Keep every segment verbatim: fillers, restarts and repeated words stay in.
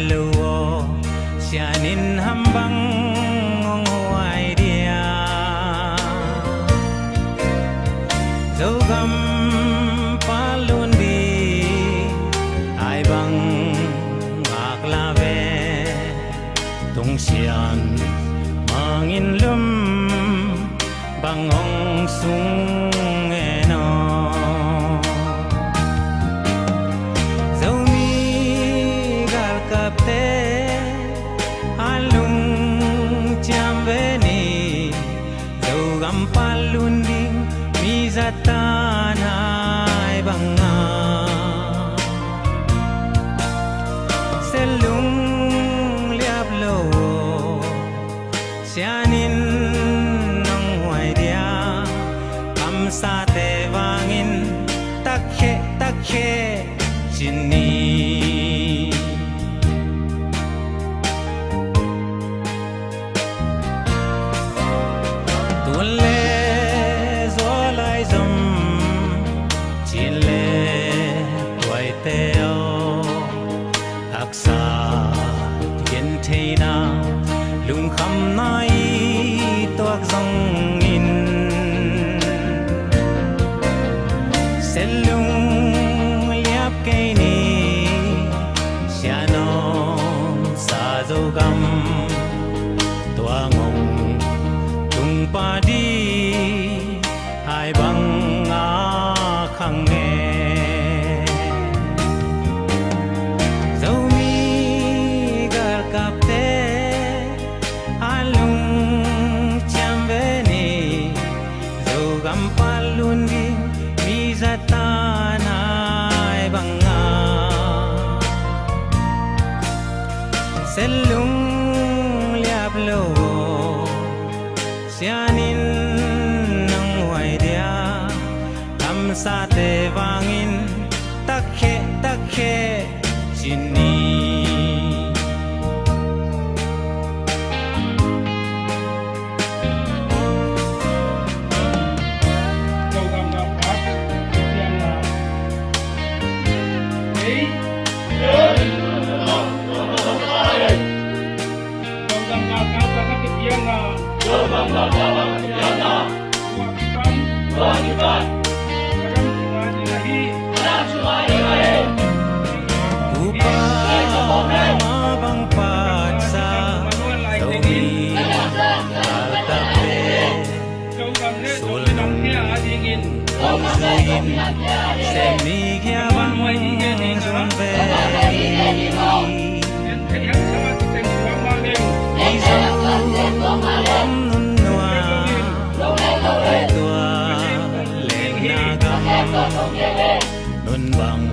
lo aw, sianin ham bang hong huai dia? Zogam palun di ai bang ngak la ve. Tungsian mangin lum bang hong sung e no. Zomi galkapte a lungciam ve ni. Zogam palun ding mi zatan ai banga. Selung liap lo sianin nong huai dia. Kamsate vangin takhe takhe cin ni. Tun le zualai zom cin le tuaite aw, haksa gentheina lungkhamna i tuak zongin, selung liap kei ni. Sianom sa Zogam tuang hong tung padi ai banga khang e. Zomi galkapte a lungciam ve ni. Zogam palun ding mi zatan ai banga. Selung liap lo sianin nong huai dia. Kamsate vangin takhe takhe cin ni. Upa ma bang patsa Zomi galkapte sulnung hong zuiin, sem ni kia bang zong ve. I Zogam nunnua, i tua lenna gam nun bang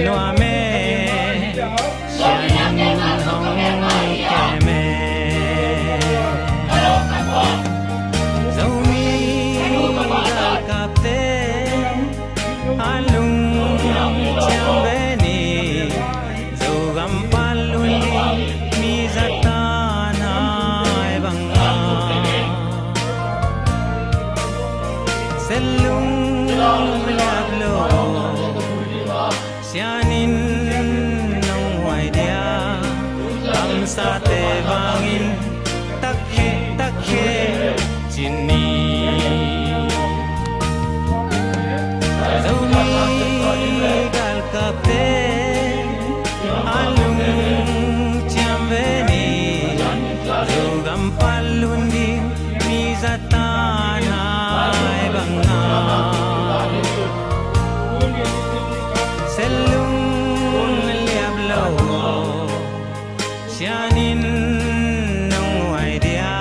nuam e. Sianin hong kem e. Zomi galkapte a lungciam ve ni. Zogam palun ding mi zatan ai banga. Selung liap lo sianin nong huai dia. Kamsate vangin takhe takhe cin ni. Zomi galkapte a lungciam ve ni. Zogam palun ding mi zatan ai banga. Selung liap lo sianin nong huai dia.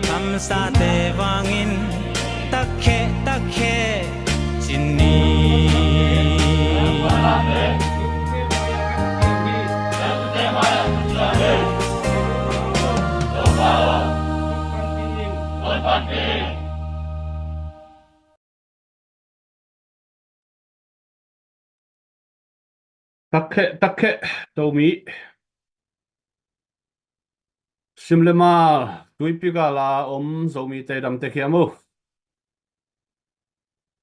Kamsate vangin takhe takhe cin ni. Takhe takhe Zomi. Sim le mal tuipi gala om Zomite damte kiam uh.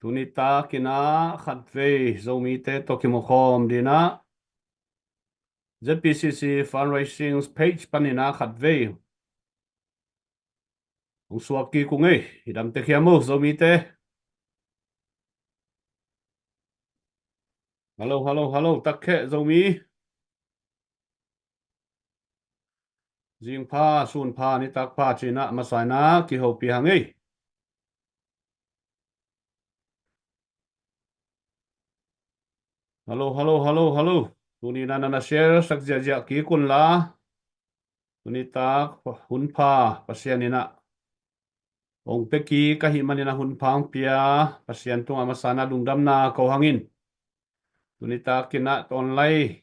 Tuni takin ah khatvei Zomite tawh kimukhawm ding ah Z P C C fundraising page panin a khatvei hong suak kik ung ei. I dam tek hiam uh, Zomite? Hallo, hallo, hallo, tak kheh Zomi. Zing pha, sun pha, nitak pha cih a masa in a kihopih hang ei. Hallo, hallo, hallo, hallo. Tuni in a na share sak ziahziah kik un la. Tuni tak hun pha Pasian in a hong pia kik ahih manin a hun pha hong pia Pasian tungah a masa in a lungdamna ko hang in. Tuni tak in a online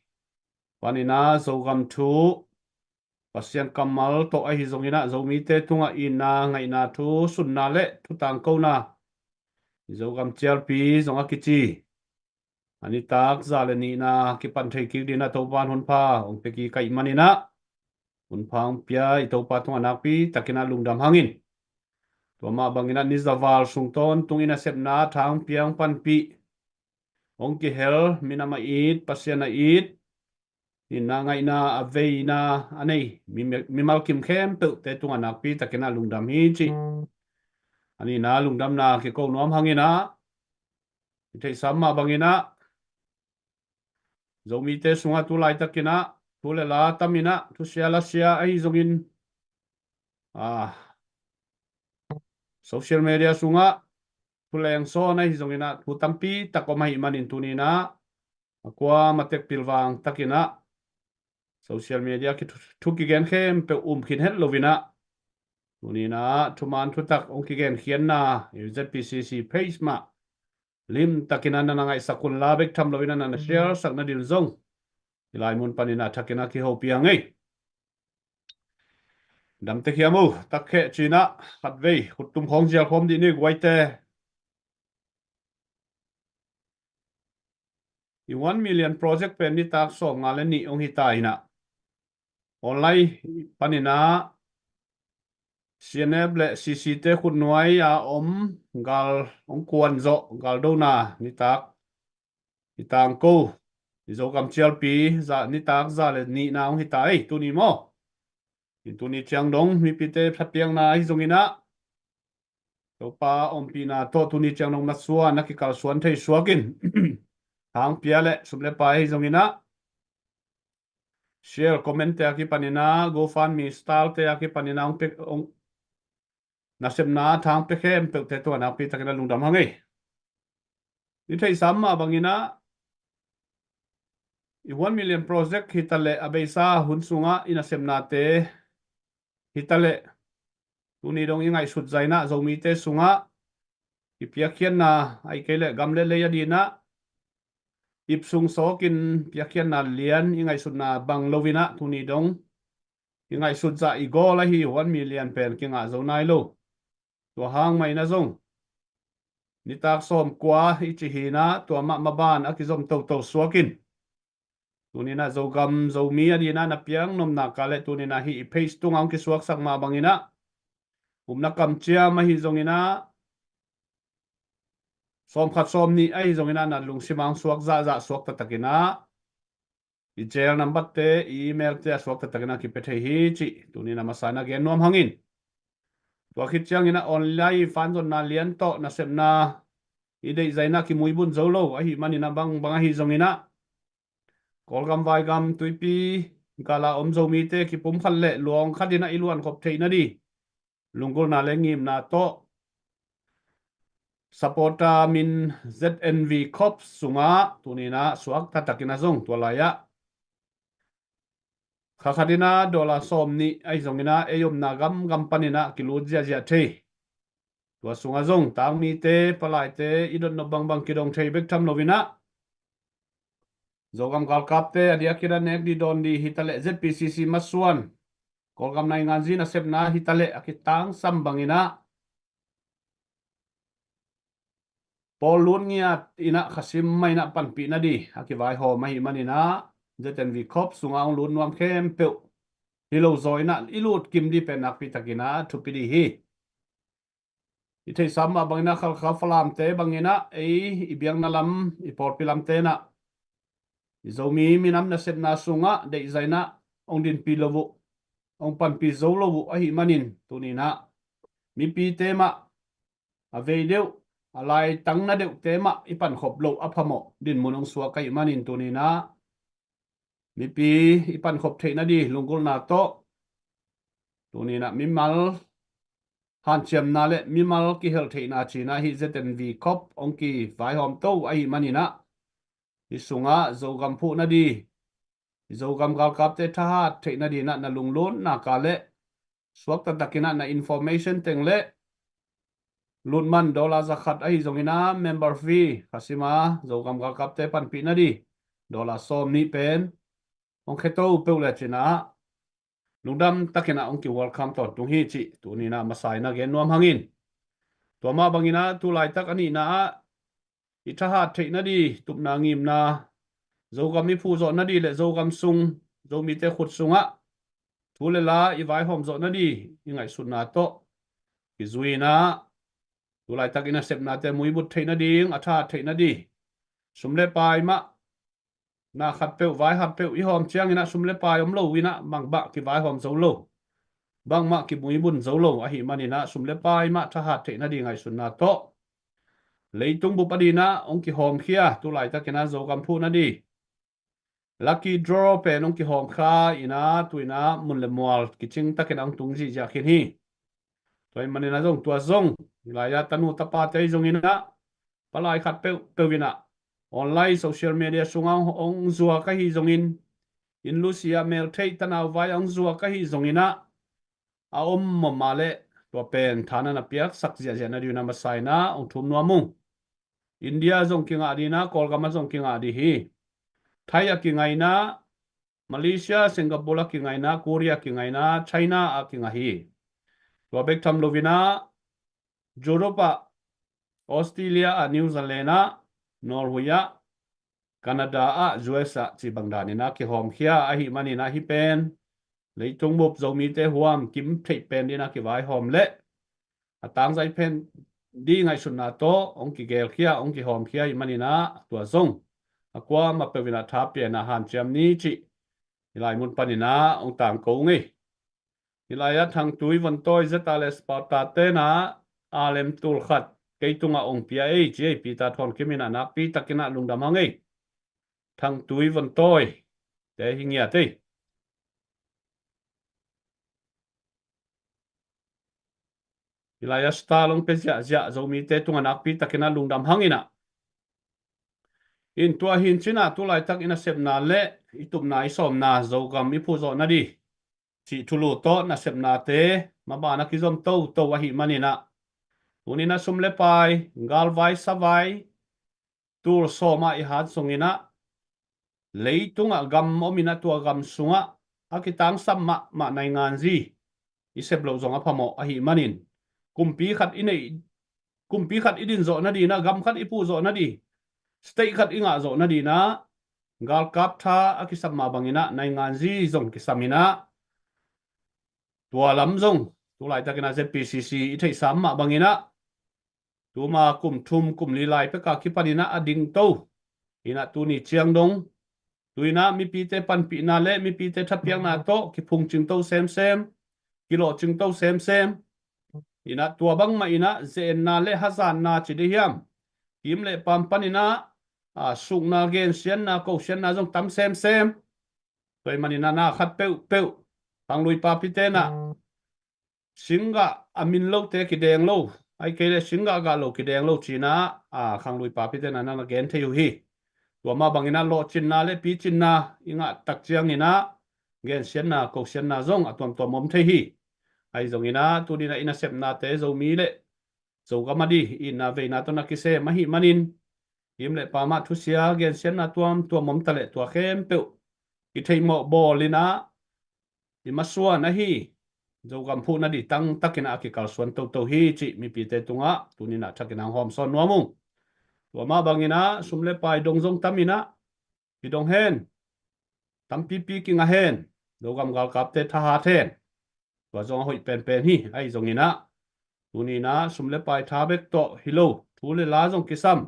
panin a Zogam thu, Pasian kammal tawh ahi zongin a Zomite tungah itna, ngaihna, thu sunna le thu tangkona, i Zogam cialpi zong a kici, a nitak za le nihna kipan thei kik dingin a Topa'n hun pha hong pia kik ahih manin a hun pha hong pia i Topa tungah nakpi takin a lungdam hang in. Tua mah bangin a ni za val sung tawntung i nasepna tha hong pia hong panpih, hong kihel, minam a it, Pasian a it, itna, ngaihna, a veina a nei mi, mimal kim khempeuhte tungah nakpi takin a lungdam hi cih a nihna lungdamna kiko nuam hang in a, i theihsa mah bangin a Zomite sungah tu laitakin a thu le la tam in a, thusia lasia ahi zongin, ah, social media sungah thu leng sawn ahi zongin a thu tampi tak om ahih manin tuni in a a kuamah tek pilvang takin a social media ki thu, thu kigen khempeuh um khin het lo in a, tuni in a thuman thutak hong kigen khiatna i Z P C C page mah lim takin a na na ngaihsak un la, bek tham lo in a na na share sak nading zong i lai mun panin a thakin a kihopih hang ei. Dam tek hiam uh, tak kheh cih a khatvei khuttum khawng zial khawm dih ni guaite. I one million project pen nitak sawmnga le nih hong hi ta in a, online panin a C N F le C C te khutnuai a om gal hong kuan zawh, galdona nitak i tangko, i Zogam cialpi za, nitak za le nihna hong hi ta ei, tuni maw? In tuni ciang dong mipite thapiakna ahi zongin a Topa ompihna tawh tuni ciang dong masuan a kikalsuan thei suak in, hong pia le sum le pai ahi zongin a share, comment te a kipanin a, GoFundMe style te a kipanin a hong pia, hong nasepna tha hong pia khempeuhte tungah nakpi takin a lungdam hang ei. I theihsa mah bangin a i one million project hi ta leh, a beisa hun sungah i nasepnate hi ta leh, tuni dong i ngaihsut zah in a Zomite sungah i piakkhiatna, ahih kei leh gam le lei a dingin a ip sung sawk in piakkhiatna lian i ngaihsutna bang lo in a, tuni dong i ngaihsut zah i goal ahi one million pen kingah zo nai lo. Tua hang mah in a zong nitak sawmkua i cih hi in a, tua mah maban a kizom toto suak in, tuni in a Zogam Zomi a dingin a na piak nopna ka le tuni in a hih i page tungah hong kisuaksak mah bangin a, upna kamciam ahi zongin a, sawmkhat sawmnih ahi zongin a na lungsim ah hong suak zahzah suak taktakin a, i cell number te, i email te a suak taktakin a kipia thei hi cih tuni in a masa in a gen nuam hang in. Tua khit ciangin a online fanzonna lian tawh nasepna i deih zah in a kimuibun zo lo ahih manin a, bangbang ahi zongin a Kawlgam, Vaigam, Tuipi gal a om Zomite kipumkhat le luang khat in a i luankhop theih nading lunggulhna le ngimna tawh supporter min Z N V Corps sungah tuni in a suak taktakin a zong tua lai ah kha khat in a dollar sawmnih ahi zongin a ei omna gamgam panin a kilut ziahziah thei. Tua sungah zong tangmite, palaite i dotnop bangbang kidong thei bek tham lo in a, Zogam galkapte a diakin a nek ding dawn ding hi ta leh, Z P C C masuan, Kawlgam nainganzi nasepna hi ta leh, a kitangsam bangin a pawl lut ngiat in a khasim mah in a panpih nading a kivaihawm ahih manin a, Z N V Corps sungah hong lut nuam khempeuh hi lo zaw in a i lut kim ding pen nakpi takin a thupi ding hi. I theihsa mah bangin a Khalkha, Falamte bangin a ei i biakna lam, i pawlpi lamte in a i Zomi minam nasepna sungah deihzah inah hong dinpi lo uh, hong panpi zo lo uh ahih manin, tuni inah mipite mah a vei deuh, a laitang na deuhte mah i pankhop loh a phamawh dinmun hong suak ahih manin, tuni inah mipi i pankhop theih nading lunggulhna tawh, tuni inah mimal hanciamna le mimal kihel theihna ci-in ah hih Z N V khop hong kivaihawm to ahih manin ah, hih sungah Zogam phuh nading, Zogam galkapte thahat theih nading ah na lunglut nak leh suak taktak inah na information teng le lutman dollar zakhat ahi zongin ah member fee kha sim a, Zogam galkapte panpih nading dollar sawmnih pen hong khia to peuh le cin ah lungdam takin ah hong ki-welcome tawntung hi cih tuni inah masa in ah gen nuam hang in. Tua mah bangin ah tu laitak a nihna ah i thahat theih nading tupna ngimna, Zogam i phuh zawh nading le Zogam sung, Zomite khut sungah thu le la i vaihawm zawh nading i ngaihsutna tawh kizui in ah, tu laitak i nasepnate muibut theih nading, a thahat theih nading, sum le pai mah, na khat peuh, vai khat peuh i hawm ciangin ah sum le pai om lo in ah bangmah kivaihawm zo lo, bangmah kimuibun zo lo ahih manin ah sum le pai mah thahat theih nading ngaihsutna tawh leitung bup a ding ah hong kihawmkhia, tu laitakin ah Zogam phuh nading lucky draw pen hong kihawmkhia in ah, tu in ah mun le mual kicing takin ah hong tung zihziah khin hi. Tua ahih manin ah zong, tua zong, hih lai-ah tanu tapate ahi zongin ah, palai khat peuhpeuh in ah online social media sungah hong zuak ahi zongin, inn lu si ah meltheih tanau vai ah hong zuak ahi zongin ah, a om mawkmawk leh tua pen thahatna na piaksak ziahziah nading in ah masa in ah hong thum nuam ung. India zong kingah ding in ah, Kawlgam ah zong kingah ding hi. Thai ah kingah in ah, Malaysia, Singapore ah kingah in ah, Korea ah kingah in ah, China ah kingah hi. Tua bek tham lo in ah, Europe ah, Australia ah, New Zealand ah, Norway ah, Canada ah, U S ah cih bang dan in ah kihawmkhia ahih manin ah, hih pen leitung bup Zomite huam kim theih pen ding in ah kivaihawm le a tangzai pen ding ngaihsutna tawh hong kigelkhia, hong kihawmkhia ahih manin ah, tua zong a kuamah peuh in ah tha pia in ah hanciam ni cih hih lai mun panin ah hong tangko ung ei. Hih lai-ah Thangtui Vontawi, Zeta le Sparta ten ah, a lem tul khat kei tungah hong pia ei ci ei, Peter Thawn Kim in ah nakpi takin ah lungdam hang ei. Thangtui Vontawi te hi ngiat ei. Hih lai-ah star hong pia ziahziah Zomite tungah nakpi takin ah lungdam hang in ah. In tua hi in cin ah tu laitak i nasepna le i tupna i sawmna, Zogam i phuh zawh nading cih thulu tawh nasepnate maban ah kizom toto ahih manin ah, tuni in ah sum le pai, galvai savai, tul sawm ah i hat zongin ah, leitungah gam om in ah tua gam sungah a kitangsam mahmah nainganzi i sep loh zong a phamawh ahih manin, kumpi khat i neih, kumpi khat i din zawh nading in ah, gam khat i phuh zawh nading, state khat i ngah zawh nading in ah, galkap tha a kisam mah bangin ah nainganzi zong kisam in ah, tua lam zong tu laitakin ah Z P C C i theihsa mah bangin ah, tuma kum thum kum li lai pek a kipan in ah a dingto in ah, tuni ciang dong tu in ah mipite panpihna le mipite thapiakna tawh kiphungcingto semsem, kilawhcingto semsem in ah, tua bangmah in ah ze-etna le hazatna ci ding hiam, kim le pam pan in ah, a, sukna, gensiatna, kosiatna zong tam semsem. Tua ahih manin ah na khat peuhpeuh, khanglui papite in ah singgah a min lote kideng lo, ahih kei leh singgah gah lo kideng lo ci in ah, a, khanglui papite in ah na na gen thei uh hi. Tua mah bangin ah lawhcinna le picinna i ngah tak ciangin ah gensiatna, kosiatna zong a tuamtuam om thei hi. Ahi zongin ah tuni in ah i nasepnate Zomi le Zogam a ding itna veina tawh na kisem ahih manin, kim le pam ah thusia gensiatna tuamtuam om ta leh tua khempeuh i theihmawh bawl in ah i masuan ahi Zogam phuh nading tangtakin ah a kikalsuan toto hi cih mipite tungah tuni in ah thakin ah hong hawmsawn nuam ung. Tua mah bangin ah sum le pai dong zong tam in ah kidong hen, tampipi kingah hen, Zogam galkapte thahat hen. Tua zong a hoih penpen hi. Ahi zongin ah tuni in ah sum le pai tha bek tawh hi lo, thu le la zong kisam,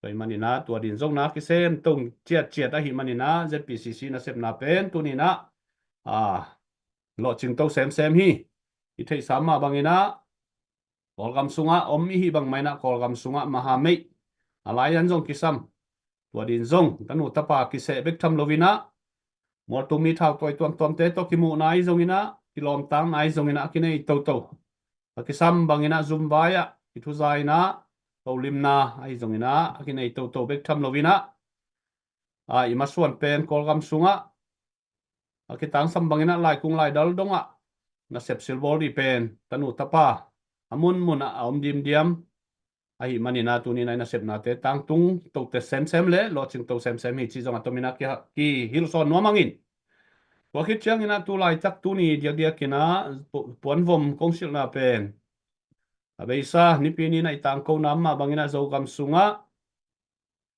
Tua ahih manin ah tua ding zong na kisem to ciatciat ahih manin ah Z P C C nasepna pen tuni in ah, a, lawhcing to semsem hi. I theihsa mah bangin ah Kawlgam sungah om i hih bang mah in ah Kawlgam sungah mahameih a lai-an zong kisam. Tua ding zong tanu tapa kiseh bek tham lo in ah mualtum mi thautawi tuamtuamte tawh kimuhna ahi zongin ah, kilawmtakna ahi zongin ah a kinei toto. A kisam bangin ah zumvai ah kithuza in ah, holimna ahi zongin ah a kinei toto bek tham lo in ah, a, i masuan pen Kawlgam sungah a kitangsam bangin ah laikung laidal dongah nasep silbawl ding pen tanu tapa a munmun ah a om dimdiam ahih manin ah tuni in ah i nasepnate tangtung tote semsem le lawhcing to semsem hi cih zong a tomin ah ki, kihilhsawn nuam hangin. Tua khit ciangin ah tu laitak tuni diakdiakin ah pu-, puanvom kong silhna pen a beisa nipi ni in ah i tangkona mah bangin ah Zogam sungah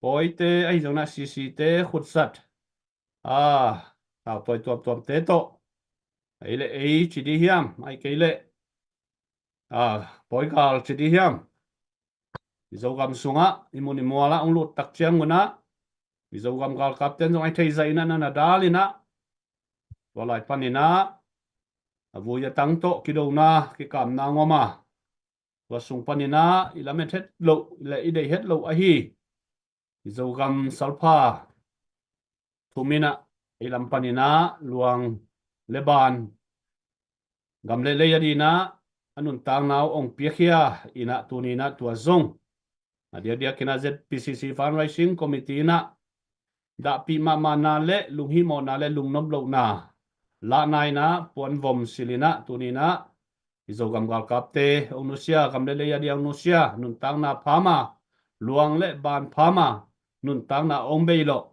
pawite ahi zongin ah C C te khutzat, a, thautawi tuamtuamte tawh, ei le ei ci ding hiam, ahih kei leh, a, pawigal ci ding hiam, i Zogam sungah i mun i mualah hong lut tak ciangun ah i Zogam galkapten zong a i thei zahin ah na na dal in ah, tua lai panin ah a vui a tang tawh kidona kikamna hong om a, tua sung panin ah i lamet het loh le i deih het loh ahi i Zogam salpha thum in ah i lam panin ah luang le ban, gam le lei a dingin ah a nuntakna uh hong piakhia in ah tuni in ah tua zong a diakdiakin ah Z P C C Fundraising Committee in ah dahpih mahmahna le lunghihmawhna le lungnop lohna lahna in ah puanvom silh in ah tuni in ah i Zogam galkapte hong nusia, gam le lei a dingin hong nusia, nuntakna pha mah, luang le ban pha mah, nuntakna hong bei lawh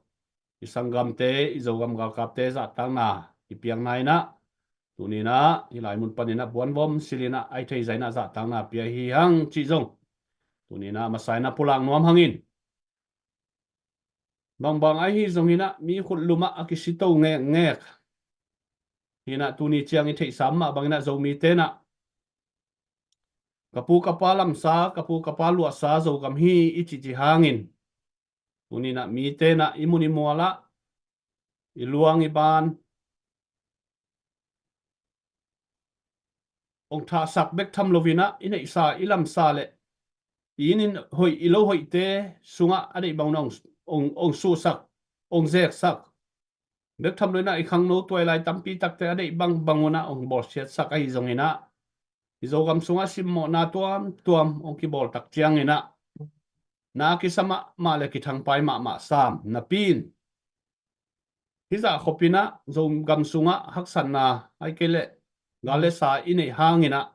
i sanggamte, i Zogam galkapte zahtakna i piakna in ah tuni in ah hih lai mun panin ah puanvom silh in ah a i thei zahin ah zahtakna pia hi hang cih zong tuni in ah masa in ah pulak nuam hangin. Bangbang ahi zongin ah mi khutlum ah a kisito ngekngek hi in ah tuni ciang i theihsa mah bangin ah Zomite in ah ka pu ka pa lamsa, ka pu ka pa luahsa Zogam hi i cihcih hangin tuni in ah mite in ah i mun i mualah i luang i ban hong thahsak bek tham lo in ah i neihsa i lamsa le i inn i hoih i lo hoihte sungah a deih bangun ah hong, hong, hong suhsak, hong zeksak bek tham lo in ah i khangno tuailai tampi takte a deih bangbang un ah hong bawlsiatsak ahi zongin ah i Zogam sungah simmawhna tuamtuam hong kibawl tak ciangin ah na kisa mahmah le kithangpai mahmah sam napi in hih zah khop in ah Zogam sungah haksatna ahih kei leh gal le sa i neih hangin ah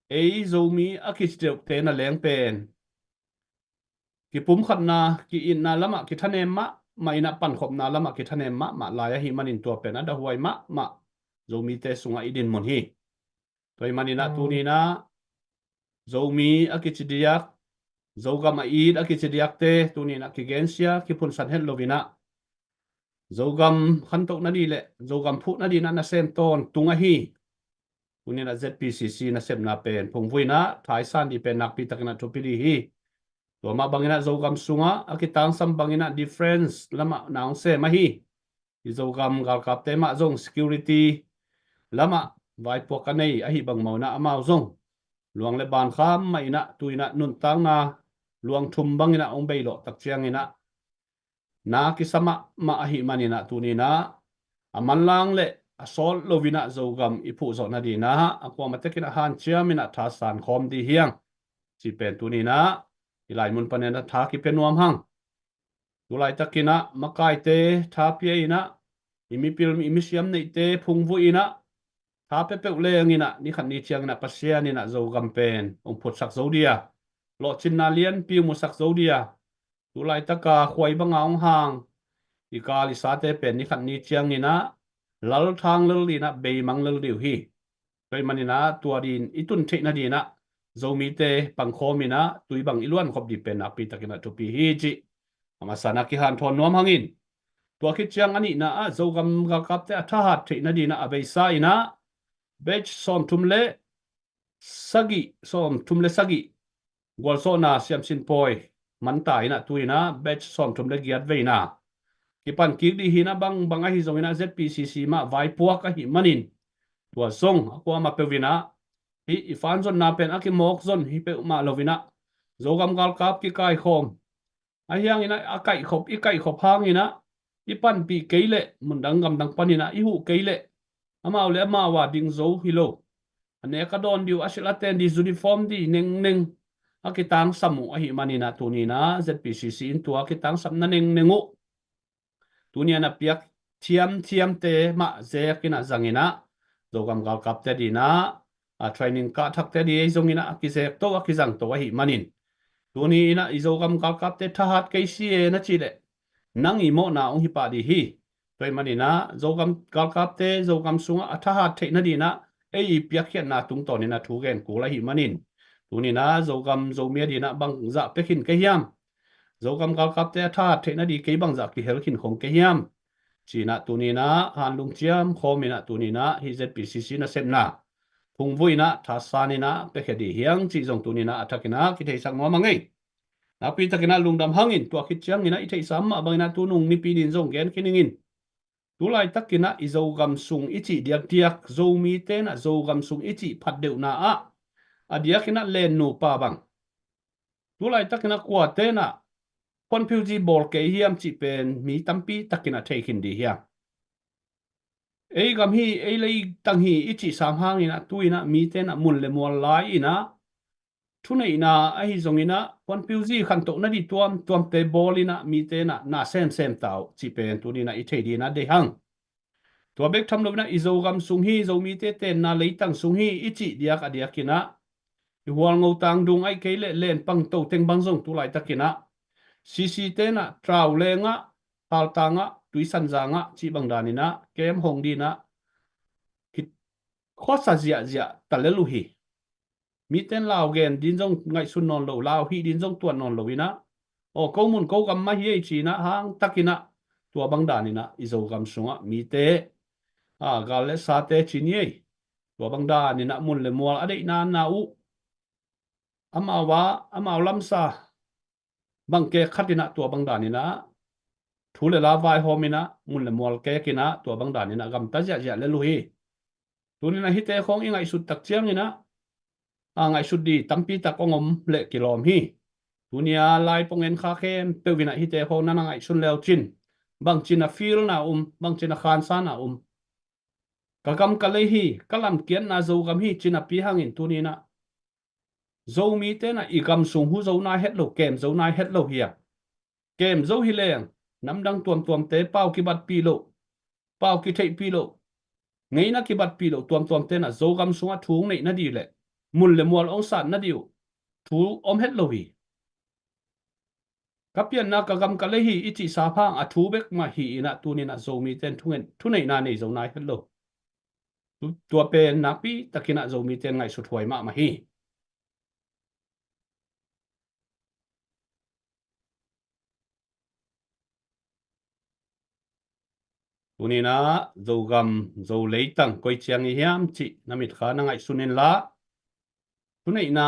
ei Zomi a kici deuhte na leng pen kipumkhatna, ki-itna lamah kithanem mahmah in ah pankhopna lamah kithanem mahmah lai ahih manin tua pen a dahuai mahmah Zomite sungah i dinmun hi. Tua ahih manin ah tuni in ah Zomi a kici diak, Zogam a it a kici diakte tuni in ah kigensia kiphunsan het lo in ah Zogam khantoh nading le Zogam phuh nading in ah nasem tawntung ahi tuni in ah Z P C C nasepna pen phungvuh in ah thaisan ding pen nakpi takin ah thupi ding hi. Tua mah bangin ah Zogam sungah a kitangsam bangin ah defense lamah na hong sem ahi i Zogam galkapte mah zong security lamah vaipuak a nei ahih bang mawh in ah amau zong luang le ban kham mah in ah tu in ah nuntakna luang thum bangin ah hong bei lawh tak ciangin ah na kisa mahmah ahih manin ah tuni in ah a manlang le a sawt lo in ah Zogam i phuh zawh nading in ah a kuamah tek in ah hanciam in ah thasan khawm ding hi hang cih pen tuni in ah hih lai mun panin ah tha kipia nuam hang. Tu laitakin ah makaite tha pia in ah i mipil i misiam neihte phungvuh in ah tha peuhpeuh leng in ah ni khat ni ciangin ah Pasian in ah Zogam pen hong phutsak zo ding a, lawhcinna lianpi hong musak zo ding a, tu laitaka khuai banga hong hang i kal i sate pen ni khat ni ciangin ah lalthang lel ding in ah beimang lel ding uh hi. Tua ahih manin ah tua ding i tun theih nading in ah Zomite pangkhawm in ah tui bang i luankhop ding pen nakpi takin ah thupi hi cih a masa in ah kihanthawn nuam hangin. Tua khit ciang a nihna ah Zogam galkapte a thahat theih nading in ah a beisa in ah batch sawmthum le sagih, sawmthum le sagih gualzawhna siamsin pawi man ta in ah tu in ah batch sawmthum le giat vei in ah kipan kik dih hi in ah, bang bang ahi zong in ah Z P C C mah vaipuak ahih manin tua zong a kuamah peuh in ah hih i fan zonna pen a kimawk zon hi peuhmah lo in ah Zogam galkap kikaikhawm a hiang in ah a kaihkhop, i kaihkhop hang in ah i panpih kei leh mundang gamdang pan in ah i huh kei leh amau le amau a ding zo hi lo. A nek a dawn dih uh, a silh a ten dih, uniform dih nengneng a kitangsam uh ahih man in ah tu in ah Z P C C in tua kitangsapna nengneng uh tu in ah na piak thiamthiamte mah zek in ah zang in ah Zogam galkapte dih in ah a training kah thakte dih ei zong in ah a kizek to, a kizang to ahih manin tu in ah i Zogam galkapte thahat kei si e na cih leh nang i mawhna hong hi pah dih hi. Tua ahih man in ah Zogam galkapte Zogam sungah a thahat theih nading in ah ei i piakkhiatna tungtawn in ah thu gen kul ahih manin tu in ah Zogam Zomi a ding in ah bangzah pia khin ka hiam? Zogam galkapte a thahat theih nading kei bangzah kihel khin khong ka hiam? Ci in ah tu in ah hanlung ciam khawm in ah tu in ah hih Z P C C nasepna phungvuh in ah thasan in ah piakhia dih hi hang cih zong tu in ah a thak in ah kitheisak nuam ing ei. Nakpi tak in ah lungdam hang in, tua khit ciang in ah i theihsa mah bang in ah tu nung nipi ni in zong gen khin ing in. Tu laitak in ah i Zogam sung i cih diakdiak, Zomite in ah Zogam sung i cih phatdeuhna ah a diak in ah len nupa bang, tu laitak in ah kuate in ah confusion bawl kei hiam cih pen mi tampi tak in ah thei khin dih hi hang. Ei gam hi, ei leitang hi i cih sam hang in ah tu in ah mite in ah mun le mual lai in ah thuneihna ahi zong in ah confusion khantoh nading tuamtuamte bawl in ah mite in ah na semsem ta uh cih pen tu in ah i thei ding in ah deih hang. Tua bek tham lo in ah i Zogam sung hi, Zomite tenna leitang sung hi i cih diak a diak in ah i Hualngo tang dung ahih kei leh Lenpang to teng bang zong tu laitak in ah C C te in ah Trauleng ah, Phaltang ah, Tuisanzang ah cih bang dan in ah kem hong ding in ah khuasa ziahziah ta lel uh hi. Mite in lau gen ding zong ngaihsun nawn lo, lau hih ding zong tuan nawn lo in ah, aw ko mun ko gam mah hi ei ci in ah hang tak in ah tua bang dan in ah i Zogam sungah mite a gal le sate ci ni ei, tua bang dan in ah mun le mual a deihna na uh amau a, amau lamsa bang kek khat in ah tua bang dan in ah thu le la vaihawm in ah mun le mual kek in ah tua bang dan in ah gamta ziahziah lel uh hi. Tu in ah hihte khawng i ngaihsut tak ciang in ah a ngaihsut ding tampi tak hong om leh kilawm hi. Tu in ah lai pong en kha khempeuh in ah hihte khawng na na ngaihsun le uh cin, bangci na feel na um, bangci na khansa na um. Ka gam ka lei hi, ka lamkiatna Zogam hi ci napi hang in tu in ah Zomite in ah i gam sung huh zo nai het lo, kem zo nai het lo hi a, kem zo hi leng namdang tuamtuamte pau kibatpih loh, pau kitheihpih loh, ngeina kibatpih loh tuamtuamte in ah Zogam sungah thu hong neih nading uh leh mun le mual hong sat nading uh thu om het lo hi. Ka pianna ka gam ka lei hi i cih sam hang a thu bek mah hi in ah tu in ah Zomite in thungen, thuneihna nei zo nai het lo. Tu, tua pen nakpi tak in ah Zomite in ngaihsut huai mahmah hi. Tu in ah Zogam, Zo leitang koi ciang i hiam cih na mitkha na ngaihsun in la, thuneihna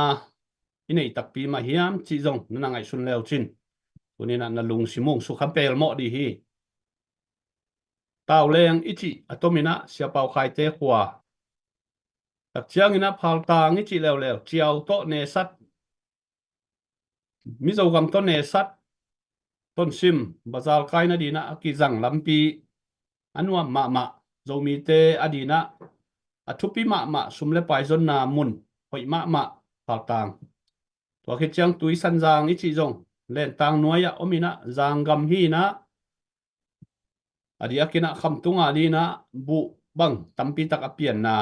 i neih takpi mah hiam cih zong na na ngaihsun le uh cin, tu in ah na lungsim hong sukha pelmawh ding hi. Tauleng i cih a tom in ah Sia Pau Khaite khua, tak ciang in ah Phaltang i cih leuleu, Ciau tawh Nesat, Mizo gam tawh Nesat, Tonsim bazar kai nading in ah a kizang lampi a nuam mahmah, Zomite a ding in ah a thupi mahmah, sum le pai zonna mun hoih mahmah Phaltang. Tua khit ciang Tuisanzang i cih zong Lentang nuai ah om in ah zanggam hi in ah a diak in ah khamtung a ding in ah buh bang tampi tak a pianna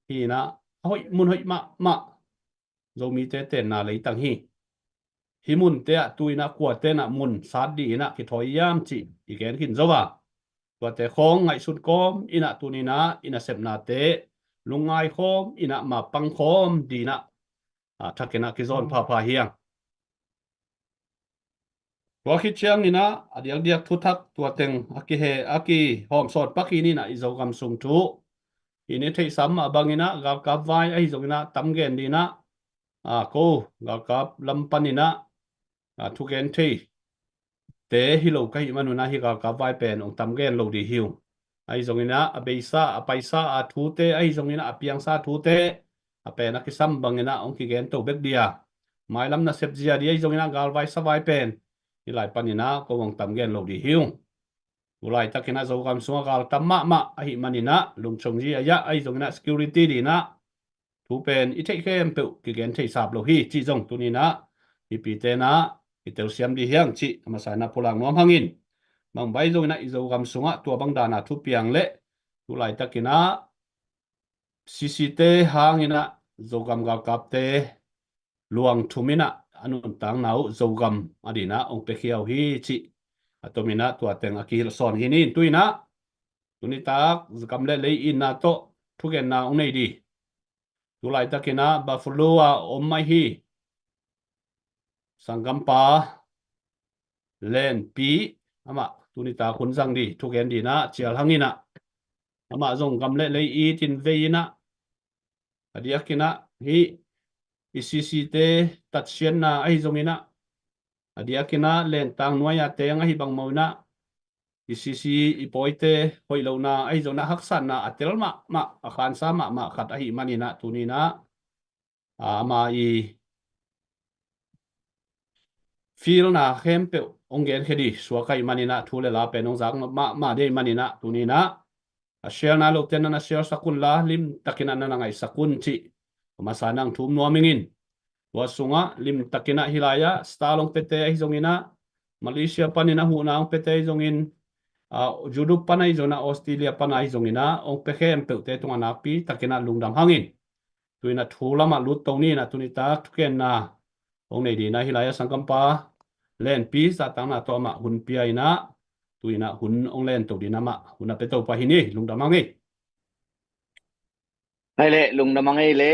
hi in ah a hoih, mun hoih mahmah Zomite tenna leitang hi. Hih munte ah tu in ah kuate in ah mun sat ding in ah kithawi hiam cih i gen khin zo a, tuate khawng ngaihsun kawm in ah tu in ah i nasepnate lungngai khawm in ah mapang khawm ding in ah a, thak in ah kizawn phapha hi hang. Tua khit ciang in ah a diakdiak thuthak tua teng a kihe, a kihawm sawt pak hi in ah i Zogam sung thu i theihsa mah bang in ah galkap vai ahi zong in ah tam gen ding in ah, a, ko galkap lam pan in ah a thugen thei te hi lo ka hih manun ah hih galkap vai pen hong tam gen lo ding hi ung. Ahi zongin ah a beisa, a paisa a thute, ahi zongin ah a piangsa thute, a pen a kisam bangin ah hong kigen to bek ding a, mailam nasep zia ding ahi zongin ah galvai savai pen hih lai panin ah ko hong tam gen lo ding hi ung. Tu laitakin ah Zogam sungah gal tam mahmah ahih manin ah lungchong zi a yah ahi zongin ah security dingin ah thu pen i theih khempeuh kigen thei sap lo hi cih zong tuni-in ah mipite in ah i telsiam ding hi hang cih a masa in ah pulak nuam hangin, bang bang ahi zongin ah i Zogam sungah tua bang dan a thupiang le tu laitakin ah C C te hangin ah Zogam galkapte luang thum in ah a nuntakna uh Zogam a dingin ah hong piakhia uh hi cih a tomin ah tua teng a kihilh sawn hi ni. Tu-in ah tuni tak gam le lei itna tawh thugenna hong nei ding. Tu laitakin ah Buffalo a om ahi sanggampa Lenpi, amah tuni tak hun zang ding thugen dingin ah cial hangin ah amah zong gam le lei itin vei in ah, a diakin ah hih i C C te tatsiatna ahi zongin ah, a diakin ah lentang nuai a teng ahi bang mawh in ah i C C i pawite hoih lohna ahi zongin ah haksatna a tel mahmah, a khansa mahmah khat ahih manin ah tuni-in ah, a, ama i fielna khempeuh hong genkhia ding suak ahih manin ah thu le la pen hong zak mahmah ding ahih manin ah tuni-in ah a share nai lote in ah na share sak un la, limtakin ah na na ngaihsak un cih a masa in ah hong thum nuam ing in. Tua sungah limtakin ah hih lai-ah Starlink pete ahi zongin ah, Malaysia panin ah huhna hong pete ahi zongin, a, Europe pan ahi zongin ah, Australia pan ahi zongin ah hong pia khempeuhte tungah nakpi takin ah lungdam hangin, tu-in ah thu lamah lut to ni-in ah tuni tak thugenna hong nei dingin ah hih lai-ah sanggampa Lenpi zahtakna tawh amah hun pia in ah, tu-in ah hun hong len to dingin amah hun a pia to pah hi ni. Lungdam hang ei. Hai le, lungdam hang ei le.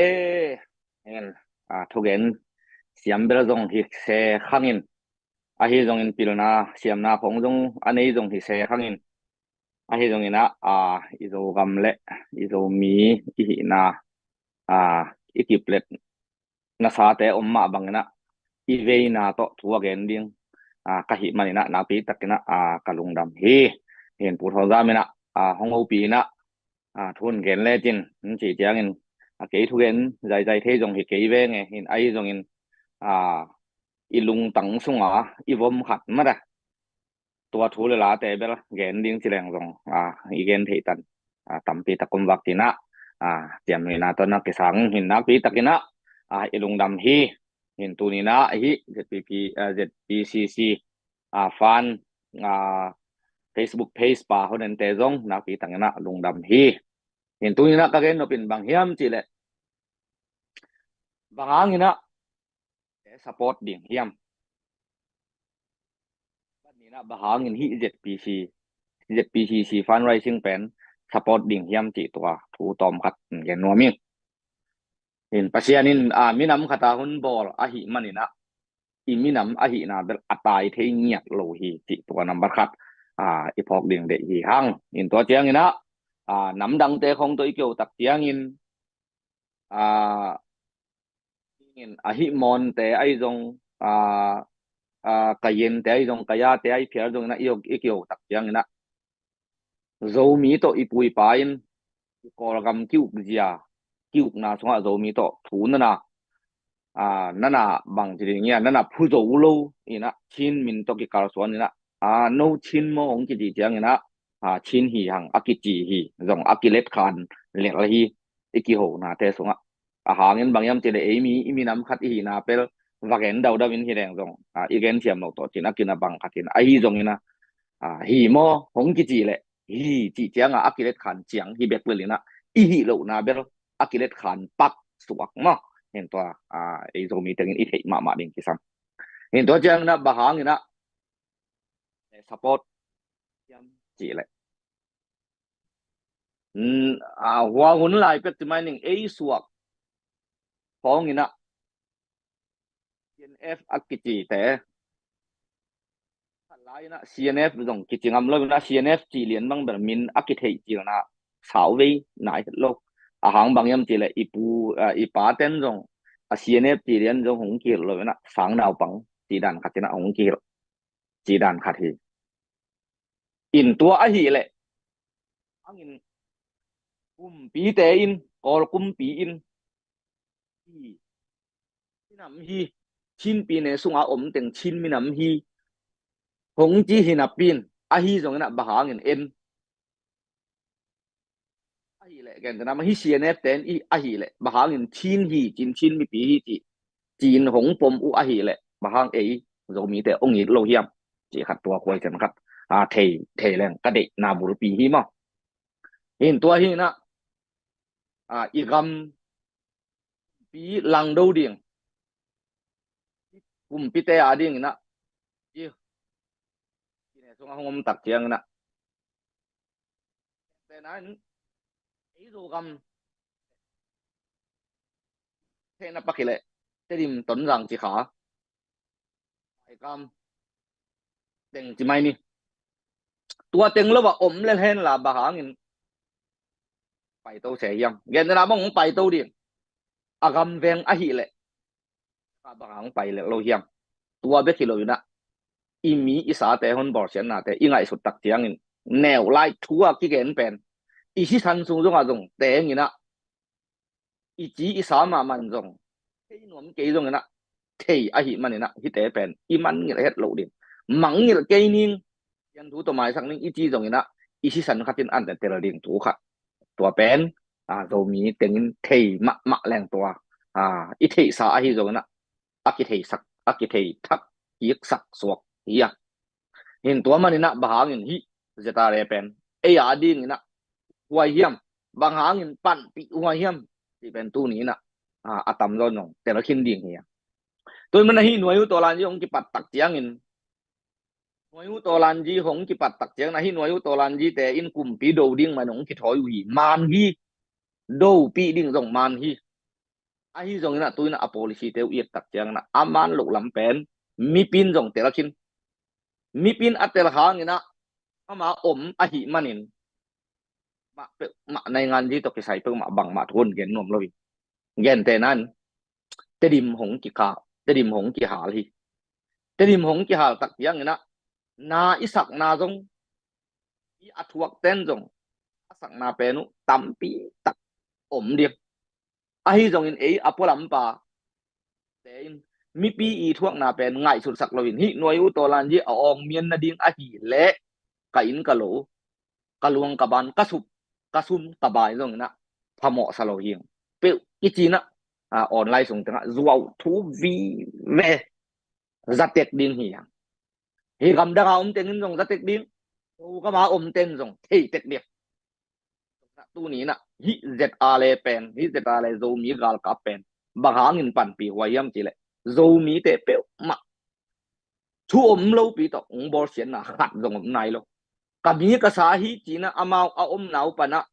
Hen, a, thugen siam bel zong hi se hangin, ahi zongin pilna siamna khong zong a nei zong hi se hangin, ahi zongin ah, a, i Zogam le i Zomi i hihna, a, i kiplet nasate om mah bangin ah i veina tawh thu a gen ding, a, ka hih manin ah nakpi takin ah, a, ka lungdam hi. Hin Pu Thawng Zam in ah, a, hong hopih in ah, a, thu hong gen lecin, hong cih ciangin, a, kei thugen zaizai thei zong hi kei veng e, hin ahi zongin, a, i lungtang sunga i vom khat mah a, tua thu le late bel gen ding ci leng zong, a, i gen theih tan, a, tampi tak om vak ci-in ah, a, ciamnuihna tawh na kisang hin nakpi takin ah, a, i lungdam hi. Hin tuni-in ah hih Z P P, a, Z P C C, a, fan, a, Facebook page pa hong ente zong nakpi takin ah lungdam hi. Hin tuni-in ah ka gen nop in bang hiam cih leh, bang hangin ah support ding hiam? Bang hangin hih Z P C, Z P C C fundraising pen support ding hiam cih tua thu tawm khat gen nuam ing. Hin Pasian in, a, minam khat a hun bawl ahih manin ah, i minam ahihna bel a tai thei ngiat lo hi cih tua nambat khat, a, i phawk ding deih hi hang. Hin tua ciangin ah, a, namdangte khong tawh i kiho tak ciangin, a, in a hih Monte ahi zong, a, a, Kayente ahi zong, Kayate ahi phial zongin ah i, i kiho tak ciangin ah Zomi tawh i pu i pa in i Kawlgam ki-uk zia, ki-ukna sungah Zomi tawh thu nana, a, nana bang ci ding ia, nana phu zo lo in ah Chin min tawh kikalsuan in ah, a, no Chin maw hong kici ciangin ah, a, Chin hi hang a kici hi zong a kiletkhan lel hi i kihonate sungah. A hangin bang hiam cih leh ei mi i minam khat i hihna bel va gen daudau in hi leng zong, a, i gen thiam lo tawh cin a kin a bang khat in ahi zongin ah, a, hi maw hong kici leh hi cih ciangah a kiletkhan ciang hi bek lel in ah i hih lohna bel a kiletkhan pak suak maw. Hin tua, a, ei Zomi tengin i theih mahmah ding kisam. Hin tua ciangin ah bang hangin ah support hiam cih leh, mm, a, hua hun lai pek ci mai ning ei suak khawng in ah C N F a kicite, khat lai in ah C N F zong kici ngam lo in ah C N F cih lian bang bel min a kitheih cilna sau vei nai het lo. A hang bang hiam cih leh i pu, a, i paten zong a C N F cih lian zong hong kihilh lo in ah sang naupang cih dan khat in ah hong kihilh cih dan khat hi. In tua ahih leh hangin kumpite in, Kawl kumpi in hi, minam hi, Chin pi ne sunga om teng Chin minam hi hong ci hi napi in, ahi zongin ah bang hangin en ahih leh, gentehna mah hi C N F te in ahih leh bang hangin Chin hi, Chin, Chin mipi hi ci, ci-in hong pom uh ahih leh bang hang ei Zomite hong it lo hiam cih khat, tua khuai ciang khat a thei, thei leng ka deihna bulpi hi maw. Hin tua hi in ah, a, i gam pi langdo ding, kumpite a dingin ah, i, i ne sungah hong om tak ciangin ah, te na in, ei Zogam, te na pak hi leh, Tedim, Tonzang, Cikha, Paikam teng ci mai ni. Tua teng lo a om lel hen la bang hangin paito se hiam? Gentehna bang hong paito ding, a gam veng ahih leh bang hang pai lel lo hiam? Tua bek hi lo in ah, i mi i sate hong bawlsiatnate i ngaihsut tak ciangin neu lai thu a kigen pen i sisan sung zongah zong teng in ah, i ci i sa mahmah in zong, thei nuam kei zongin ah, thei ahih manin ah, hihte pen i mangngilh het loh ding, mangngilh kei ning, Pasian thu tawh maisak ning i ci zongin ah, i sisan khat in an tel ding thu khat, tua pen, a, Zomi tengin thei mahmah leng tua, a, i theihsa ahi zongin ah, a kitheisak, a kithei thak kiksak suak hi a. Hin tua manin ah bang hangin hih Z R A pen ei a dingin ah huai hiam, bang hangin panpih huai hiam, cih pen tuni in ah, a, a tamzaw in zong tel khin ding hi a. Tua ahih manin ah hih Nuai U Tawlanji hong kipat tak ciangin, Nuai U Tawlanji hong kipat tak ciangin ah, hih Nuai U Tawlanji te in kumpi do ding mah in hong kithawi uh hi, man hi, dopih ding zong man hi. Ahi zongin ah tu in ah a policy te uh i et tak ciangin ah a man loh lam pen mipi in zong tel khin. Mipi in a tel hangin ah ama om ahih manin mah peuhmah nainganji tawh kisai peuhmah bangmah thu hong gen nuam lo hi. Gentehna in Tedim hong kikha, Tedim hong kihal hi. Tedim hong kihal tak ciangin ah na i sakna zong, i a thuak ten zong a sakna pen uh tampi tak om ding. Ahi zongin ei a pualampa te in mipi i thuakna pen ngaihsutsak loin, hih Nuai U Tawlanji a awng mian nading ahih leh ka inn ka lo, ka luang ka ban, ka sup, ka sum ka bai zongin ah phamawhsa lo hi. Peuh kici in ah, a, online sung tengah zuau thu vive, za tek ding hi hang. Hih gamdang a om teng in zong za tek ding, Zogam a om ten zong thei tek ding. Tuni in ah hih Z R A pen, hih Z R A Zomi galkap pen bang hangin panpih huai hiam cih leh, Zomite peuhmah thu om lopi tawh hong bawlsiatna khat zong om nai lo. Ka mi ka sa hi ci in ah amau a omna uh pan ah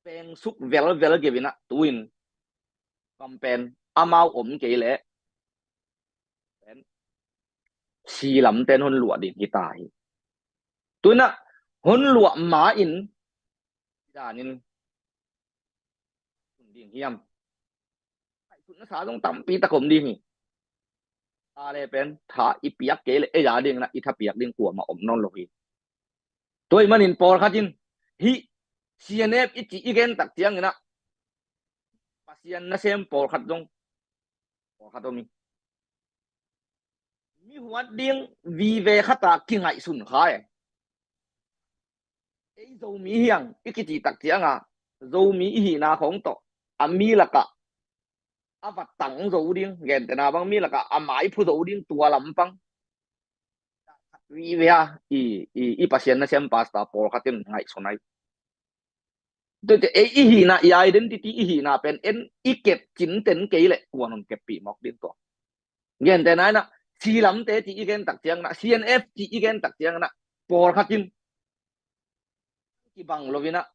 pengsuk velvel kei in ah, tu in kam pen amau om kei leh pen si lamte in hong luah ding hi ta hi. Tu in ah hong luah ma in, danin ding hiam? Ngaihsutna sa zong tampi tak om ding hi. A le pen tha i piak kei leh ei a dingin ah i tha piak ding kuamah om nawn lo hi. Tua ahih manin pawlkhat in hih C N F i cih i gen tak ciangin ah Pasian nasem pawlkhat zong, pawlkhat om hi. Mi huat ding vive khat a kingaihsun kha e. Ei Zomi hi hang i kici tak ciang a, Zomi i hihna khawng tawh a mi lakah a va tang zo ding, gentehna bang mi lakah a mai phu zo ding, tua lampang vive a i, i, i Pasian nasem pastor pawlkhat in ngaihsun ahi. Tua te ei i hihna, i identity, i hihna pen en i kep cinten kei leh kua'n hong keppih mawk ding tua. Gentehna in ah, si lamte cih i gen tak ciangin ah, C N F cih i gen tak ciangin ah, pawlkhat in kibang lo in ah,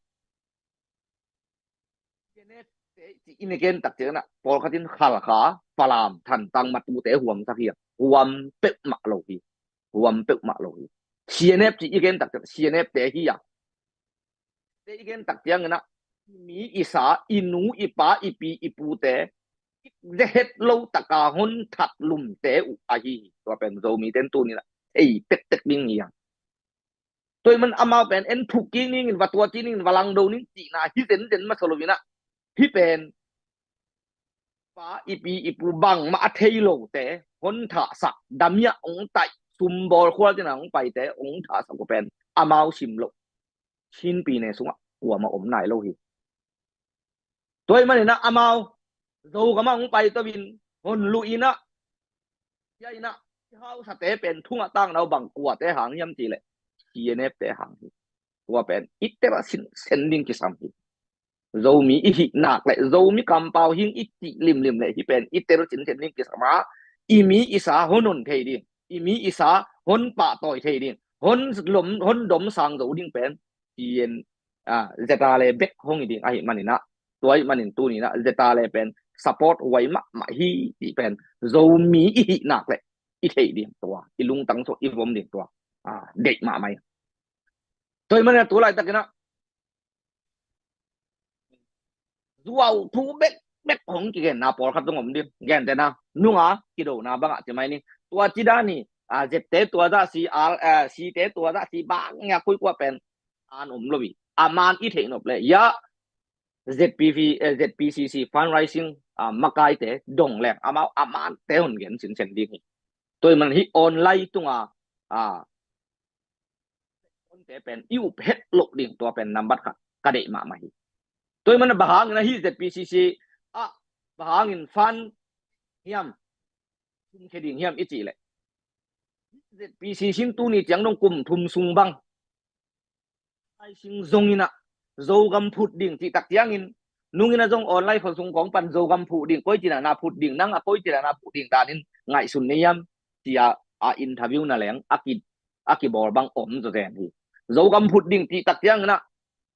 C N F te cih i gen tak ciangin ah, pawlkhat in Khalkha, Falam, Thantlang, Matute huamsak hi a, huam peuhmah lo hi. Huam peuhmah lo hi. C N F cih i gen tak ciangin C N F te hi a, te i gen tak ciangin ah, i mi i sa, i nu i pa, i pi i pute, i ze het lo taka hon that lumte uh ahi hi. Tua pen Zomi ten tuni na ei tektek ding hi hang. Tua ahih man amau pen en thuk kik ningin, va tua ci ningin, va langdo ning cihna hi zenzen masa lo in ah, hih pen pa i pi i pu bangmah a thei lote hon thahsak, damiah hong taih, sumbawl khual cina hong paite hong thahsak uh pen amau sim loh Chin pi ne sungah kuamah om nai lo hi. Tua ahih manin ah amau Zogam ah hong pai to in hon luh in ah, cia in ah, i hausate pen thungah takna uh bang kuate hang hiam cih leh C N F te hang hi. Tua pen i tel a sinsen ding kisam hi. Zomi i hih nak leh, Zomi kampau hing i cih limlim leh hih pen i tel sinsen ding kisam a, i mi i sa hon hon thei ding, i mi i sa hon pahtawi thei ding, hon lom, hon dom sang zo ding pen C N, ah, Z R A bek hong hi ding ahih manin ah, tua ahih manin tuni in ah Z R A pen support huai mahmah hi cih pen Zomi i hih nak leh i theih ding tua, i lungtang sung i vom ding tua, ah, deih mahmah hi. Tua ahih manin ah tu laitakin ah zuau thu bekbek hong kigenna pawlkhat zong om ding. Gentehna nunga kidona bangah ci mai ni. Tua ci dan hi, ah, Z te tua zah si, ah, C te tua zah si bang ngiak kuikua pen an om lo hi. A man i theih nop leh, ya, Z P P, eh, Z P C C fundraising, ah, makaite dong leng amau a mante hon gen sinsen ding hi. Tua ahih man hih online tunga, ah, te pen i up het loh ding tua pen nambat khat ka deih mahmah hi. Tua ahih man bang hangin ah hih Z P C C ah bang hangin fund hiam, sum khia ding hiam i cih leh, Z P C C in tuni ciang dong kum thum sung bang ai sing zong in ah Zogam phut ding cih tak ciangin, nung in ah zong online khua sung kong pan Zogam phut ding, koi ci dan a phut ding, nang a koi ci dan a phut ding danin ngaihsun na hiam, ci a, a interview na leng a ki, a kibawl bang om zawzen hi. Zogam phut ding cih tak ciangin ah,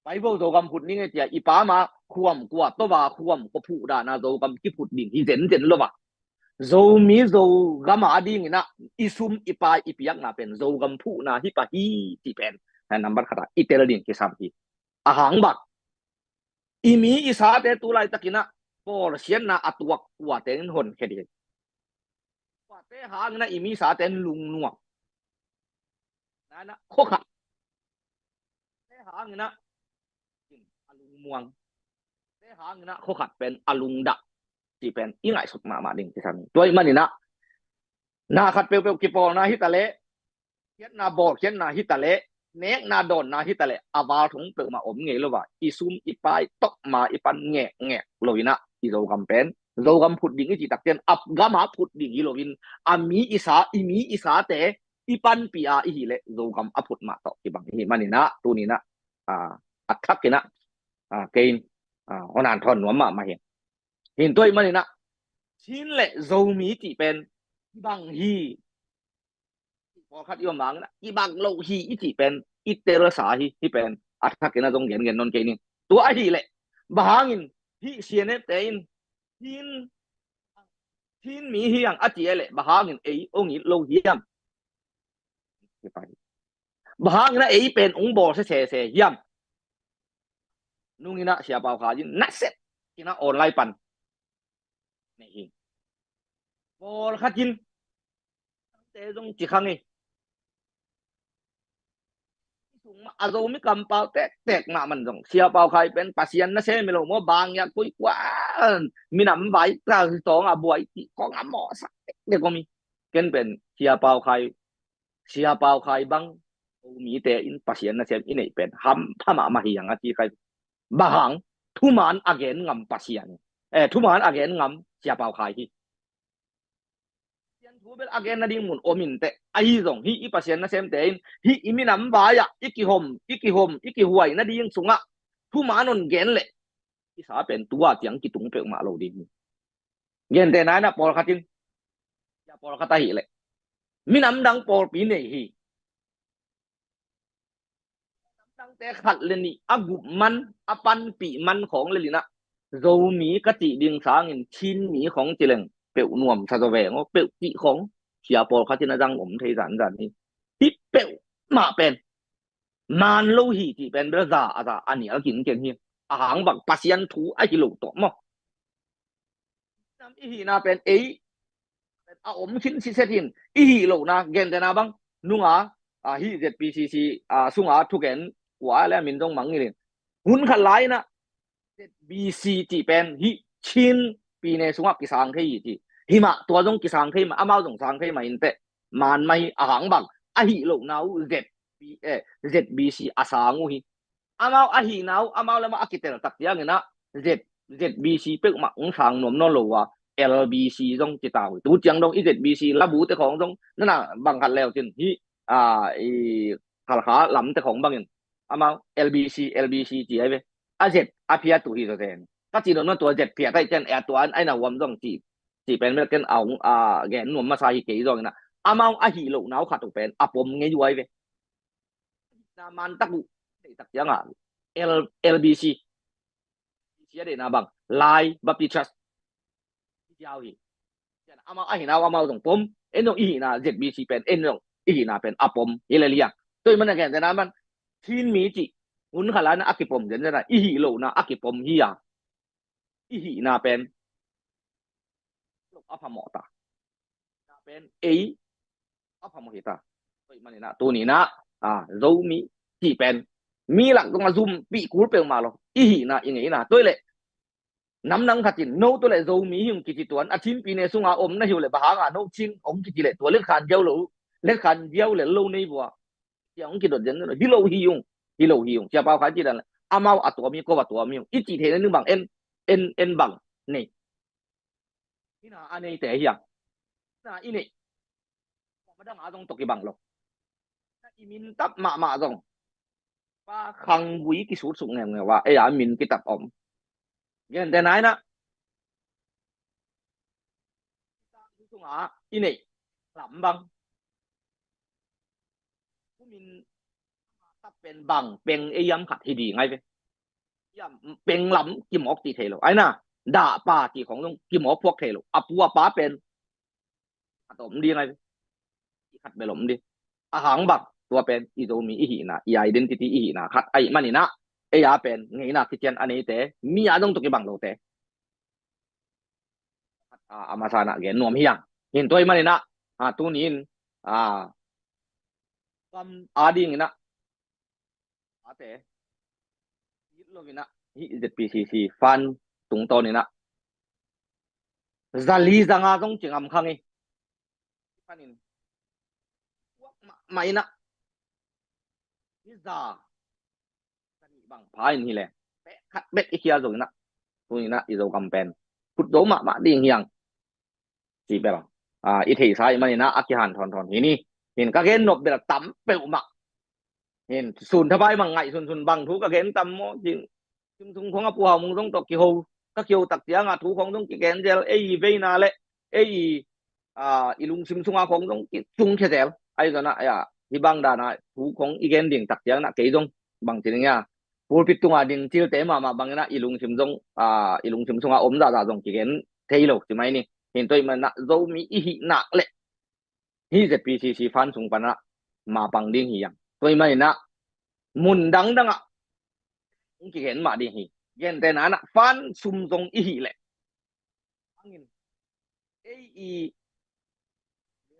pai vo Zogam phut ning e, ci a i pa ma khuam kua to va, khuam kua phut dan a Zogam kiphut ding hi zenzen lo va. Zomi Zogam a dingin ah i sum i pai i piakna pen Zogam phutna hi pah hi cih pen nambat khat ah i tel ding kisam hi. A hang bang, i mi i sate tu laitakin ah pawlsiatna a tuak kuate in hon khia ding hi. Kuate hangin ah i mi sate in lungnuam, na in ah khuakhat te hangin ah a lungmuang, te hangin ah khuakhat pen a lungdah, cih pen i ngaihsut mahmah ding kisam hi. Tua ahih manin ah na khat peuhpeuh kipawlna hi ta leh, khiatna bawlkhiatna hi ta leh, nekna dawnna hi ta leh, a val thong peuhmah om ngei lo va, i sum i pai tawh ma i pan ngekngek lo in ah i Zogam pen Zogam phut ding i cih tak ciang a gam a phut ding hi lo in, a mi i sa, i mi i sate i panpih a i hih leh Zogam a phut mah tawh kibang i hih manin ah tuni in ah, ah, a thakin ah, ah, kei in, ah, hon hanthawn nuam mahmah hi. Hi in tua ahih manin ah Chin le Zomi cih pen kibang hi, pawlkhat i om hangin ah kibang lo hi i cih pen i telsa hi. Hih pen a thakin ah zong gengen nawn kei ning. Tua ahih leh bang hangin hih C N F te in Chin, Chin mi hi hang a cih leh bang hangin ei hong it lo hiam? Bang hangin ah ei pen hong bawl sesese hiam? Nung in ah Sia Pau Khai in nasia in ah online pan nei hi. Pawlkhat in te zong ci kha ngei. A Zomi kampau tektek mah man zong Sia Pau Khai pen Pasian nasem hi lo maw, bang ngiak kuikua, minam vai ta hi tawng a buai cih kong a mawhsak tektek om hi. Ken pen Sia Pau Khai, Sia Pau Khai bang Zomite in Pasian nasem i neih pen hampha mahmah hi hang a ci khai. Bang hang, thuman a gen ngam Pasian, eh, thuman a gen ngam Sia Pau Khai hi. Pasian thu bel a gen nading mun om inteh, ahi zong hih i Pasian nasemte in hih i minam vai-ah i kihom, i kihom, i kihuai nading sungah thuman hon gen leh i sa pen tua ciang kitung peuhmah lo ding hi. Gentehna in ah pawlkhat in, sia pawlkhat ahih leh minam dang pawlpi nei hi. Dangte khat le nih a gup man, a panpih man khawng le linah Zomi ka cih ding sangin Chinmi khawng ci leng peuh nuamsa zaw veng aw, peuh cih khawng sia pawlkhat in a zang om thei zanzan hi. Hih peuhmah pen man lo hi cih pen bel za a za a nial kinken hi. A hang bang Pasian thu ahi lo tawh maw? I hihna pen ei a om khin siset in i hih lohna gentehna bang nunga, a, hih Z P C C, a, sunga thugen kua le a min zong mangngilh in. Hun khat lai-in ah Z B C cih pen hih Chin pine sungah kisang thei hi ci. Himah tua zong kisang thei mah, amau zong sang thei mah inteh. Man mah hi a hang bang a hih lohna uh Z B, eh, Z B C a sang uh hi. Amau a hihna uh, amau le amau a kitel tak ciangin ah Z, Z B C peuhmah hong sang nuam nawn lo a, L B C zong ci ta uh hi. Tu ciang dong i Z B C labute khawng zong nana bang khat leu cin hi, a, i Khalkha lamte khawng bangin amau L B C, L B C ci ai ve. A Z a phiat uh hi zaw zen. Ka ci nuam nawn tua Z phiat ai cian, eh, tua an ai na huam zong ci, ci pen bel ken a hong, a, gen nuam masa hi kei zongin ah. Amau a hih lohna uh khat uh pen a pom ngei uh ai ve. Na man tak uh, tak ciang a L, L B C. Sia de na bang, Lai Baptist Church. Sia uh hi. Amau a hihna uh amau zong pom, en zong i hihna Z B C pen, en zong i hihna pen a pom hi le liang. Tua i man a gentehna man, Chin mi cih hun khat lai-in ah a kipom zenzen a, i hih lohna a kipom hi a, i hihna pen a phamawh ta. Na pen ei a phamawh hi ta. Tua i manin ah tuni-in ah, a, Zomi cih pen mi lak zong a zumpih kul peuhmah lo. I hihna, i ngeina. Tua i leh namdang khat in no tua leh Zomi hi ung kici tuan, a Chin pine sunga om na hi uh leh bang hanga no Chin hong kici leh tua letkhan ziau lo, letkhan ziau lel lo nei vua. Sia hong kidot zen lo. Hi lo hi ung. Hi lo hi ung. Sia Pau Khai ci dan leh amau a tuam hi, ko a tuam hi ung. I cih theihna ding bang en, en, en bang nei. Hih na a neite hi a, hih na i neih, madang a zong tawh kibang lo. I min tap mahmah zong pa khanggui kisut suk ngeungeu a, ei a min kitap om. Gentehna-in ah sunga i neih lam bang, kumin tap pen bang peng ei hiam khat hi ding ai ve. Hiam peng lam kimawk cih thei lo. Ai na, dah pa cih khawng zong kimawk phuak thei lo. A pu a pa pen khat om ding ai ve. Khat bel om ding. A hang bang, tua pen i Zomi i hihna, i identity i hihna khat ahih manin ah, ei a pen ngeina kician a neite, mi a zong tawh kibang lote. A, a masa-in ah gen nuam hi hang. Hi in tua ahih manin ah, a, tuni-in, a, kam a dingin ah, ate, it lo-in ah, hih Z P C C fund tungtawnin ah, za li za nga zong ci ngam kha ing. Panin tuak mahmah in ah, hi za, ka nih bang pha in hi leh, pek khat bek i khia zongin ah, tuni-in ah i Zogam pen khut zo mahmah ding hi hang. Ci bel, a, i theihsa ahih manin ah a kihanthawn thawn hi ni. Hi in ka gen nop bel tam peuhmah. Hi in sun thapai mah ngaihsun sun bang thu ka gen tam maw. Hi in Simsung khawng a Pu Hau Mung zong tawh kiho, ka kiho tak ciangah thu khawng zong kigen zel, ei i veina le ei i, a, i lungsim sunga khawng zong kicung khia zel. Ahi zongin ah, a, hih bang danah thu khawng i gen ding tak ciangin ah kei zong bang ci ding hia, pulpit tunga ding cilte mahmah bangin ah i lungsim zong, a, i lungsim sunga om zahzah zong kigen thei lo ci mai ni. Hi in tua ahih manin ah Zomi i hih nak leh hih Z P C C fund sung pan ah mapang ding hi hang. Tua ahih manin ah mun dangdang ah hong kigen mah ding hi. Gentehna-in ah fund sum zong i hih leh, bangin ei i,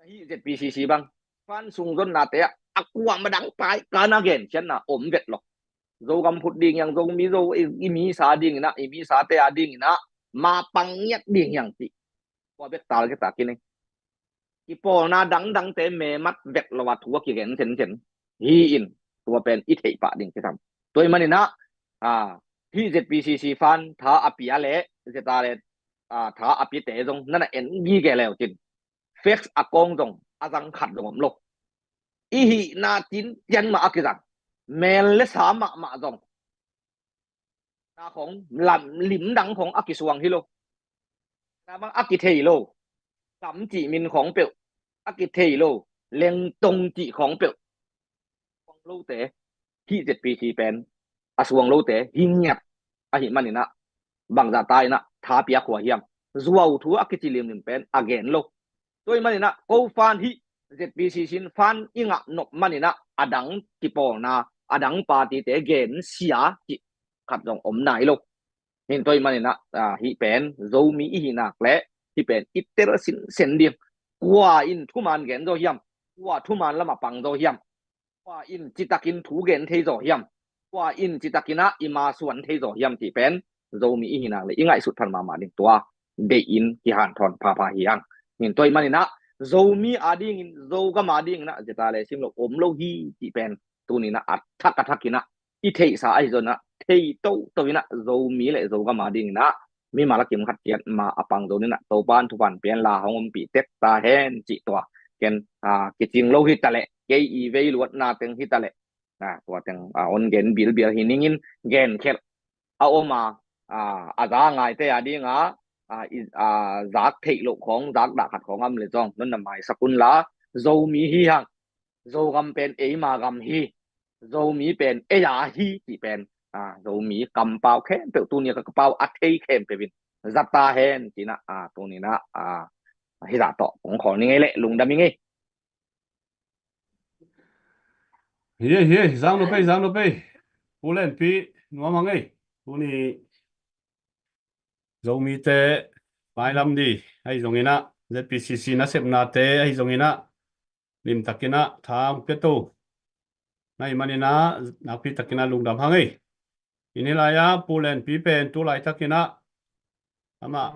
hih Z P C C bang fund sung zonnate ah a kuamah dang pai ka na gen cianna om vet lo. Zogam phut ding hi hang, Zomi Zo i, i misa dingin ah, i misate a dingin ah mapang ngiat ding hi hang cih kua bek tal kitakin ei. Kipawlna dangdangte memat vek lo a thu a kigen kenkei hi in, tua pen i theih pah ding kisam. Tua ahih manin ah, a, hih Z P C C fund tha a pia le, zeta le, a, tha a piate zong nana en gige leu cin, fax account zong a zang khat zong om lo. I hihna cincian mah a kizang, mel le sa mahmah zong, na khawng lam limdang khawng a kisuang hi lo. Na bang a kithei lo. Kam cih min khawng peuh a kithei lo. Lengtong cih khawng peuh. Suang lote, hih Z P C pen a suang lote hi ngiat ahih manin ah, bangzah ta in ah tha pia khua hiam, zuau thu a kici limlim pen a gen lo. Tua ahih manin ah ko fund hih Z P C C in fund i ngah nop manin ah a dang kipawlna, a dang partyte gensia cih khat zong om nai lo. Hi in tua ahih manin ah, a, hih pen Zomi i hih nak leh hih pen i tel sinsen ding. Kua in thuman gen zaw hiam? Kua thuman lamah pang zaw hiam? Kua in citakin thu gen thei zaw hiam? Kua in citakin ah i ma suan thei zaw hiam cih pen Zomi i hinak le i ngaihsut phan mahmah ding tua deihin kihanthawn phapha hi hang. Min tua ih maninah Zomi adingin, Zogam adinginah zeta le sim lo om lo hi cih pen tuninah a thak a thakinah i theihsa ahi zonah thei toto inah Zomi le Zogam adinginah mimal a kim khat ciat ma a pang zoninah Topan thupan pian la hong ompih tek ta hen cih tua ken a kicing lo hi taleh kei i vei luatna teng hi taleh a tua teng a on gen bilbial hi ningin gen khelh a om a, a, a za ngaite a dinga a, i, a zak theih loh khawng, zak dah khat khawng am le zong nonna maisak unla Zomi hi hang. Zogam pen eima gam hi. Zomi pen ei a hi cih pen a, Zomi kampau khempeuh tunia ka pau a thei khempeuh in zata hen cinah a, tuninah a, hizah tawh kong khawl ni ngei leh lungdam i ngei. Hi, hi, zang lo pei, zang lo pei. Pu Lenpi, nuam hang ei. Tuni Zomite mailam di ahi zonginah, Z P C C nasepnate ahi zonginah, limtakinah thang pia to. Na hih maninah nakpi takinah lungdam hang ei. Inn hi lai-ah Pu Lenpi pen tu laitakinah amah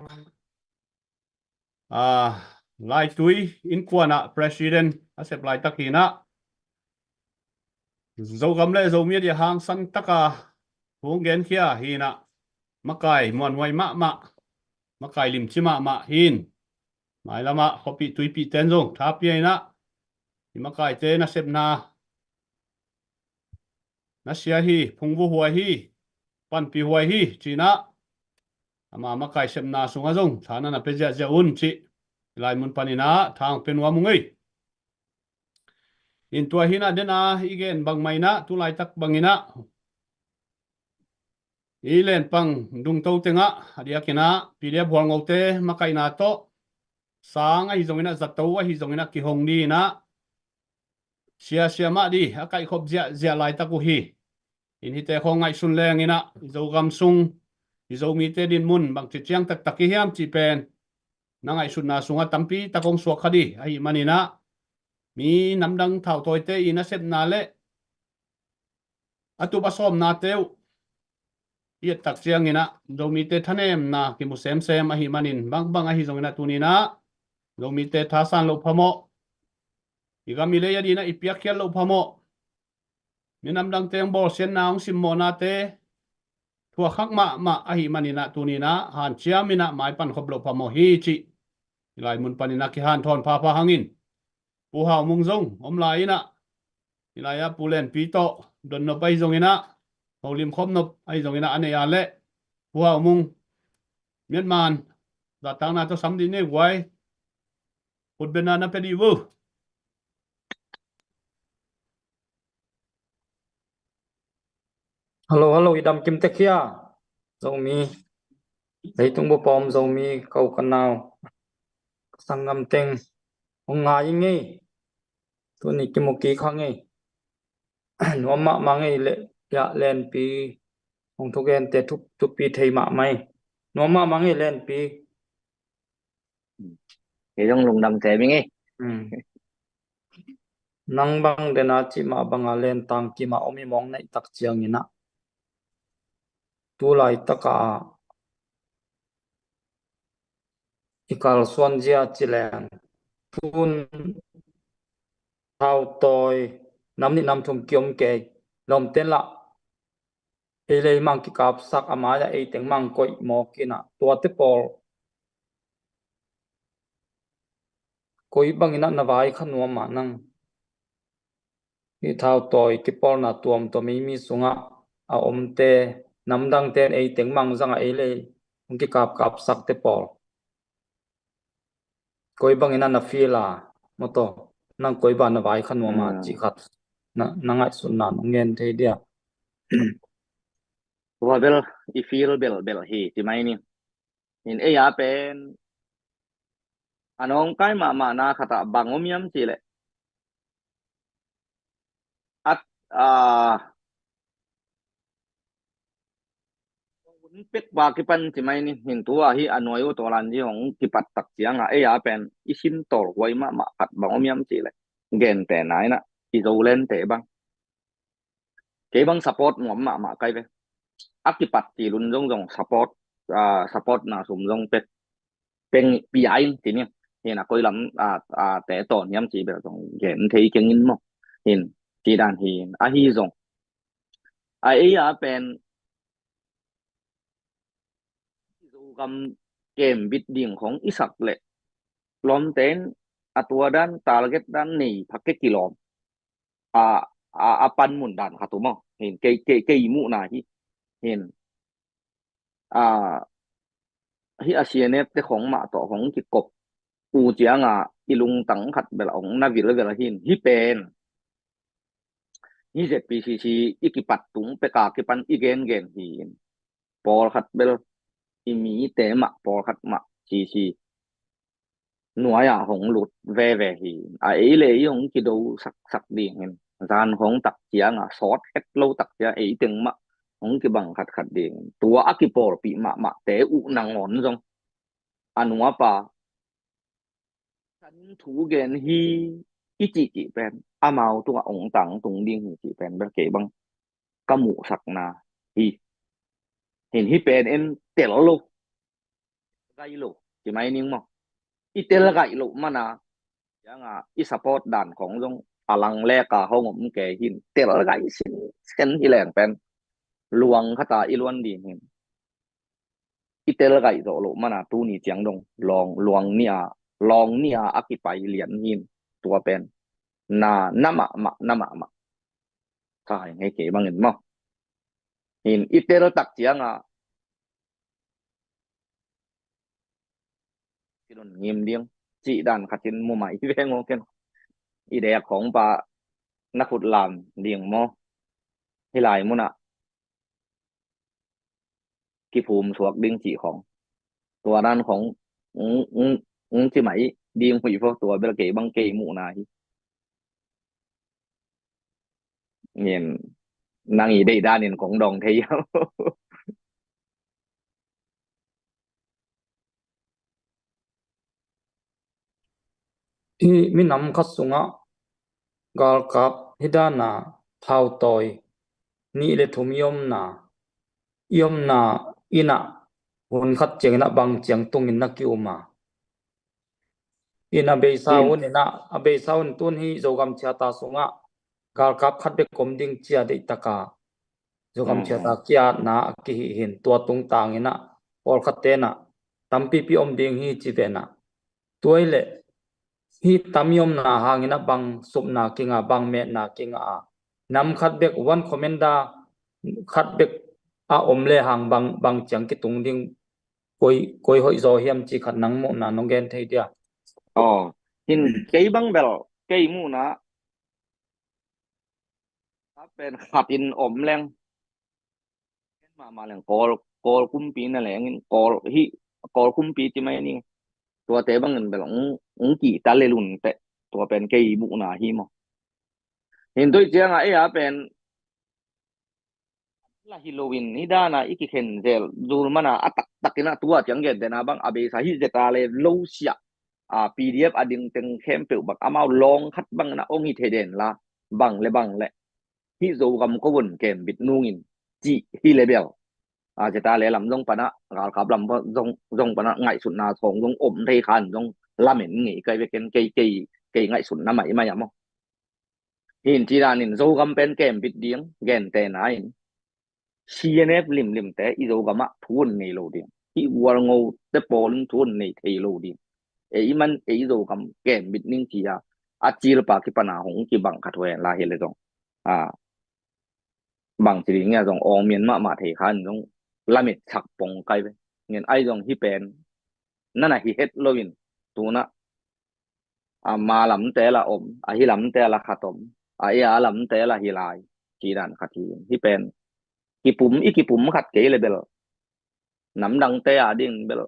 a, Laitui innkuanah president a sep laitak hinah Zogam le Zomi a dia hangsan taka hong genkhia hinah makai muanhuai mahmah, makai limci mahmah hin. Mailamah khuapih tuipih ten zong thapia inah i makaite nasepna nasia hi, phungvuh huai hi, panpih huai hi cinah ama makai sepna sungah zong thana na pia ziahziah un cih i lai mun paninah thang pia nuam ung ei. In tua hinah dena i gen bangmah inah tu laitak banginah i lenpang dungto tengah a diakinah P D F hualngote makaihna tawh sang ahi zonginah zato ahi zonginah kihong dinah siasia mah di a kaihkhop ziahziah laitak uh hi. In hite khawng ngaihsun lenginah i Zogam sung i Zomite dinmun bangci ciang taktak i hiam cih pen na ngaihsutna sungah tampi tak hong suak kha di ahi maninah mi namdang thautawite i nasepna le a tup a sawmnate uh i ettak cianginah Zomite thanemna kimu semsem ahi manin bangbang ahi zonginah tuninah Zomite thasan loh phamawh, i gam i lei a dinah i piakkhiat loh phamawh, minam dangte hong bawlsiatna hong simmawhnate thuakhak mahmah ahi maninah tuninah hanciam inah maipan khop loh phamawh hi cih i lai mun paninah kihanthawn phapha hangin Pu Hau Mung zong om lai inah i lai-ah Pu Lenpi tawh donnop ahi zonginah holim khopnop ahi zonginah a nei a leh Pu Hau Mung miatman zahtakna tawh sam dih nei guai. Khutbetna na pia dih uh. Hello, hello, i dam kim tek hia? Zomi, leitung bup a om Zomi ka u ka nau, ka sanggam teng hong ngai i ngei. Tuni kimu kik hang ei. Nuam mahmah ngei leh, ya, Lenpi hong thugente thup thupi thei mahmah ei. Nuam mahmah ngei Lenpi. Kei zong lungdam sem i ngei. Hmm. Nang bang dena cih mah banga lentang kimah om i mawng naih tak cianginah tu laitaka i kalsuan zia ci leng tun thautawi nam nih nam thum kiom kei lawmten lah ei lei mang kikapsak a mai-ah ei teng mang koih mawk inah tuate pawl koi banginah na vai kha nuam ah nang hih thautawi kipawlna tuamtuam ei mi sungah a omte namdangte in ei teng mang zangah ei lei hong kikapkapsakte pawl koi bangin a na feel a, maw taw, nang koi bang na vai kha nuam a cih khat na, na ngaihsutna nong gen thei dia? Tua bel i feel belbel hi ci mai ni. In ei a pen a nawngkai mahmahna khatah bang om hiam cih leh at a Pek pa kipan ci mai ni, hin tua hi a nuai uh tawlan ci hong kipat tak cianga ei a pen i sin tawlhuai mahmah khat bang om hiam cih leh, gente na inah i Zolente bang, kei bang support nuam mahmah kai ve. A kipat ci lun zong zong support, ah, support na sum zong pek peng pia in ci ni. Hin a koi lam, ah, ah, te tawn hiam ci bel zong gen thei keng in maw. Hin ci dan hi in ahi zong a ei a pen Zogam kembit ding khong i sak leh lawmte in a tua dan target dan nei pha ke kilawm a, a, a panmun dan khat uh maw. Hin kei, kei, kei muhna hi. Hin a, hi a C N F te khong mah tawh hong kikop uh cianga i lungtang khat bel hong na vilvel hin hi pen hi Z P C C i kipat tung peka kipan i gengen hi in pawlkhat bel i mite mah pawlkhat mah C C nuai-ah hong lut veve hi. A ei le i hong kido saksak ding hin zan hong tak cianga sawt het lo tak cia ei teng mah hong kibang khatkhat ding hin tua a kipawlpih mahmahte uh nangawn zong a nuapa san thu gen hi i cihcih pen amau tungah ong tangtung ding hi cih pen bel kei bang ka muhsakna hi. Hin hi pen en tel lo, gai lo ci mai ning maw. I tel gaih loh mana cianga i support dan khong zong a lang leka hong om ke hin tel gaih sin sen hi leng pen luang khata i luan ding hin i tel gaih zawh loh mana tuni ciang dong lawng luang nia, lawng nia a kipai lian hin tua pen na na mahmah na mahmah. Ka hai ngei kei bangin maw. Hin i tel tak cianga kilun ngim ding cih dan khatin mumai i veng aw ken i dek khong pa na khut lam ding maw. Hi lai munah kiphum suak ding cih khong tua dan khong ung, ung, ung ci mai ding huih fo tua bel kei bang kei muhna hi. Ngen nang i deih danin kong dong thei. Hi minam khat sungah galkap hi dana thautawi nih le thum i omna, i omna inah hun khat ciangin a bang ciang tungin na ki-um a. In a beisa hun inah, a beisa hun tun hi Zogam ciata sungah galkap khat bek om ding cia deihtaka Zogam ciata kiatna a kihi hin tua tungtang inah pawlkhat tenah tampipi om ding hi ci vena. Tua i leh hi tam i omna hangin a bang supna kinga, bang metna kinga a nam khat bek one commander khat bek a om le hang bang, bang ciang kitung ding koi, koi hoih zaw hiam ci khat nang muhna nong gen thei dia. Aw, hin kei bang bel kei muhna a pen khat in om leng mahmah leng Kawl, Kawl kumpi na lengin Kawl hi, Kawl kumpi ti mai ni. Tuate bangin bel ung, ung kihta lelun teh tua pen kei muhna hi maw. Hin tuih cianga ei a pen la hi loin hi dana i kikhen zel zul mana a taktakin a tua ciang gen dena bang a beisa hi zeta le lo sia a P D F a ding teng khempeuh bang amau lawng khat bangin a ong hi thei den la bang le bang le hi Zogam ko vun kembit nungin cih hi le bel a zeta le lam zong pana galkap lam zong, zong pana ngaihsutna thawng zong om thei khan zong lamen ngei kai veken kei, kei, kei ngaihsutna mai mai a maw. Hin ci danin Zogam pen kembit ding gente na in C N F limlimte i Zogamah thu hun nei lo ding, i Gualngo te pawlin thu hun nei thei lo ding. Ei man ei Zogam kembit ning ci a a cilpa kipana hong kibang khat huai la hi le zong a bang ci ding a zong awng mian mahmah thei khan zong lamet sak pong kai ve. Ngen ai zong hi pen nana hi het loin tuna a ma lamte la om, a hi lamte la khat om, a ea lamte la hi lai ci dan khat hi. Hi pen kipum, i kipum khat kei le bel namdangte a ding bel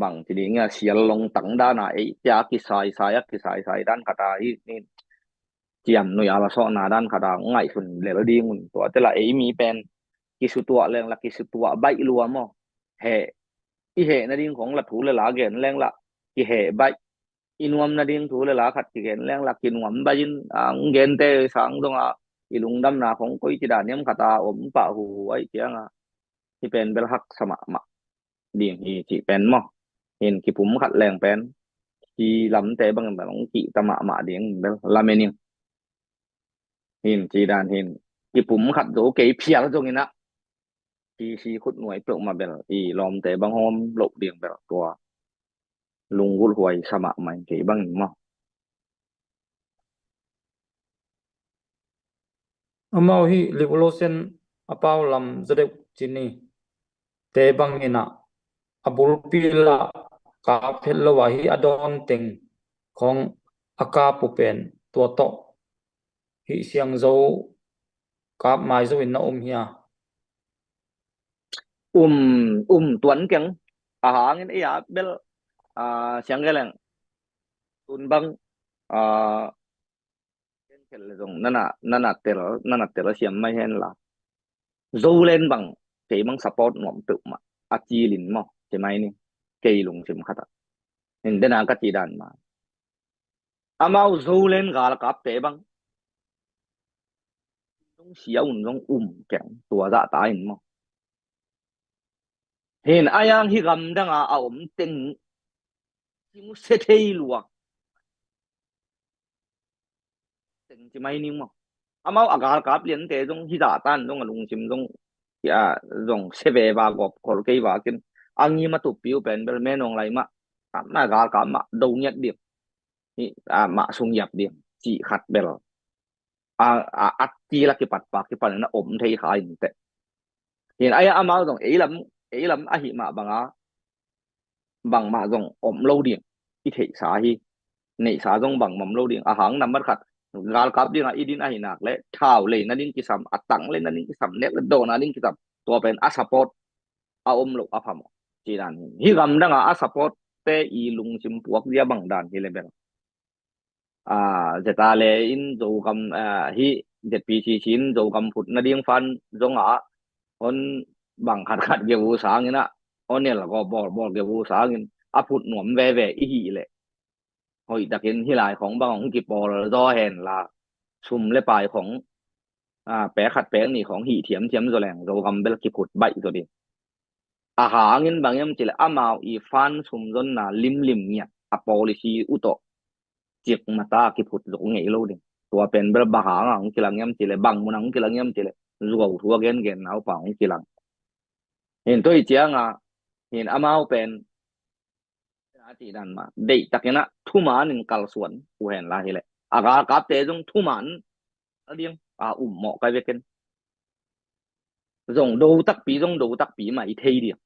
bang ci ding a sial long tang dana ei tia kisaisai a kisaisai dan khata hi ni. Ciam nui a la sawhna dan khata ngaihsun lel ding un tuate la ei mi pen kisutuah leng la kisutuah baih lua maw. Heh, i heh nading khong la thu le la gen leng la kiheh baih. I nuam nading thu le la khat kigen leng la kinuam baih in, a, hong gente sang zong a, i lungdamna khong koi ci dan hiam khat a om pah huhuai ciang a, hi pen bel haksa mahmah ding hi cih pen maw. Hin kipum khat leng pen hi lamte bangin bel hong kihta mahmah ding bel lamen ing. Hin ci dan hin kipum khat zo kei phial zongin a, hi hi khut nuai peuhmah bel i lawmte bang hawm loh ding bel tua lunggulh huai sa mahmah in kei bangin maw. Amau hi Revolution a pau lam za deuh ci ni. Te bangin a, a bulpi la kap het lo a hi a dawn teng khong a kap uh pen tua tawh hi siang zo kap mai zo in na um hia? Um, um tuan keng. A hangin ei a bel, a, siang geleng tun bang, a, ken khel le zong nana, nana tel, nana tel a siam mai hen la. Zolen bang, kei bang support nuam peuhmah a cilin maw, ci mai ni, kei lungsim khat a. Hin dena ka ci dan ma. Amau Zolen galkapte bang zong sia un zong um keng tua zah ta in maw. Hin a yang hi gamdang a a om teng kimu se thei lua teng ci mai ning maw. Amau a galkap liante zong hi zah tan zong a lungsim zong, a, zong se ve va gawp khol kei vakin a ngim a tuppi uh pen bel menawng lai mah, a, mah galkap mah do ngiat ding hi, a, mah sung yap ding cih khat bel a, a, a til a kipat pa kipan in a om thei kha in teh. Hin a ya amau zong ei lam, ei lam ahi mah banga bangmah zong om lo ding i theihsa hi. Neihsa zong bangmah om lo ding. A hang nambat khat galkap dinga i din ahi nak le thau lei nading kisam, a tang lei nading kisam, nek le dawn nading kisam, tua pen a support a om lo a phamawh ci dan hi. Hi gamdanga a support te i lungsim puak zia bang dan hi le bel, a, zeta le in Zogam, a, hi Z P C C in Zogam phut nading fan zong a hon bang khat khat geu sangin a hon el go bol bol geu sangin a phut nuam veve i hi le hoih takin hi lai khong bang hong kipawl zaw hen la sum le pai khong, a, pek khat pek nih khong hih thiamthiam zaw leng Zogam bel kiphut baih zaw ding. A hangin bang hiam cih le amau i fan sum zonna limlim ngiat a policy uh tawh cik mata kiphut zong ngei lo ding. Tua pen bel bang hanga hong kilang hiam cih le bang muna hong kilang hiam cih le zuau thu a gengen naupa hong kilang. Hin tua hi cianga hin amau pen a cih dan ma deih takin a thuman in kalsuan uh hen la hi le a galkapte zong thuman a ding a um mawh kai vekin zong do takpi zong do takpi mah i thei ding.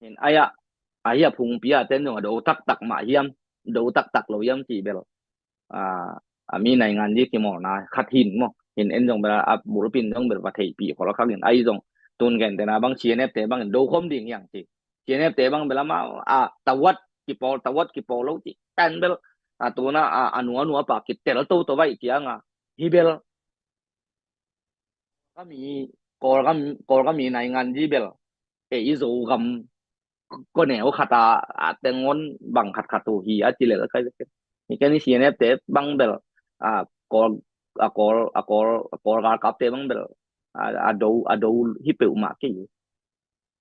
Hin a ya a hi a phungpi a ten zong a do taktak mah hiam, do taktak lo hiam cih bel, a, a mi naingan zi kimawlna khat hin maw. Hin en zong bel a bulpin zong bel va theihpih khol a khak in a hi zong tun gentena bang C N F te bangin do khom ding hiang ci. C N F te bang bel amau a tawat kipawl, tawat kipawl lo ci. Tan bel a tuna a, a nua nua pa kitel to to vai cianga hi bel kami, Kawlgam, Kawlgami naingan zi bel ei Zogam koneu khata a tengon bang khat khat uh hi a ci lel kai. Hi ken hi C N F te bang bel a Kawl, a Kawl, a Kawl, a Kawl galkapte bang bel a, a do, a do hi peuhmah kei.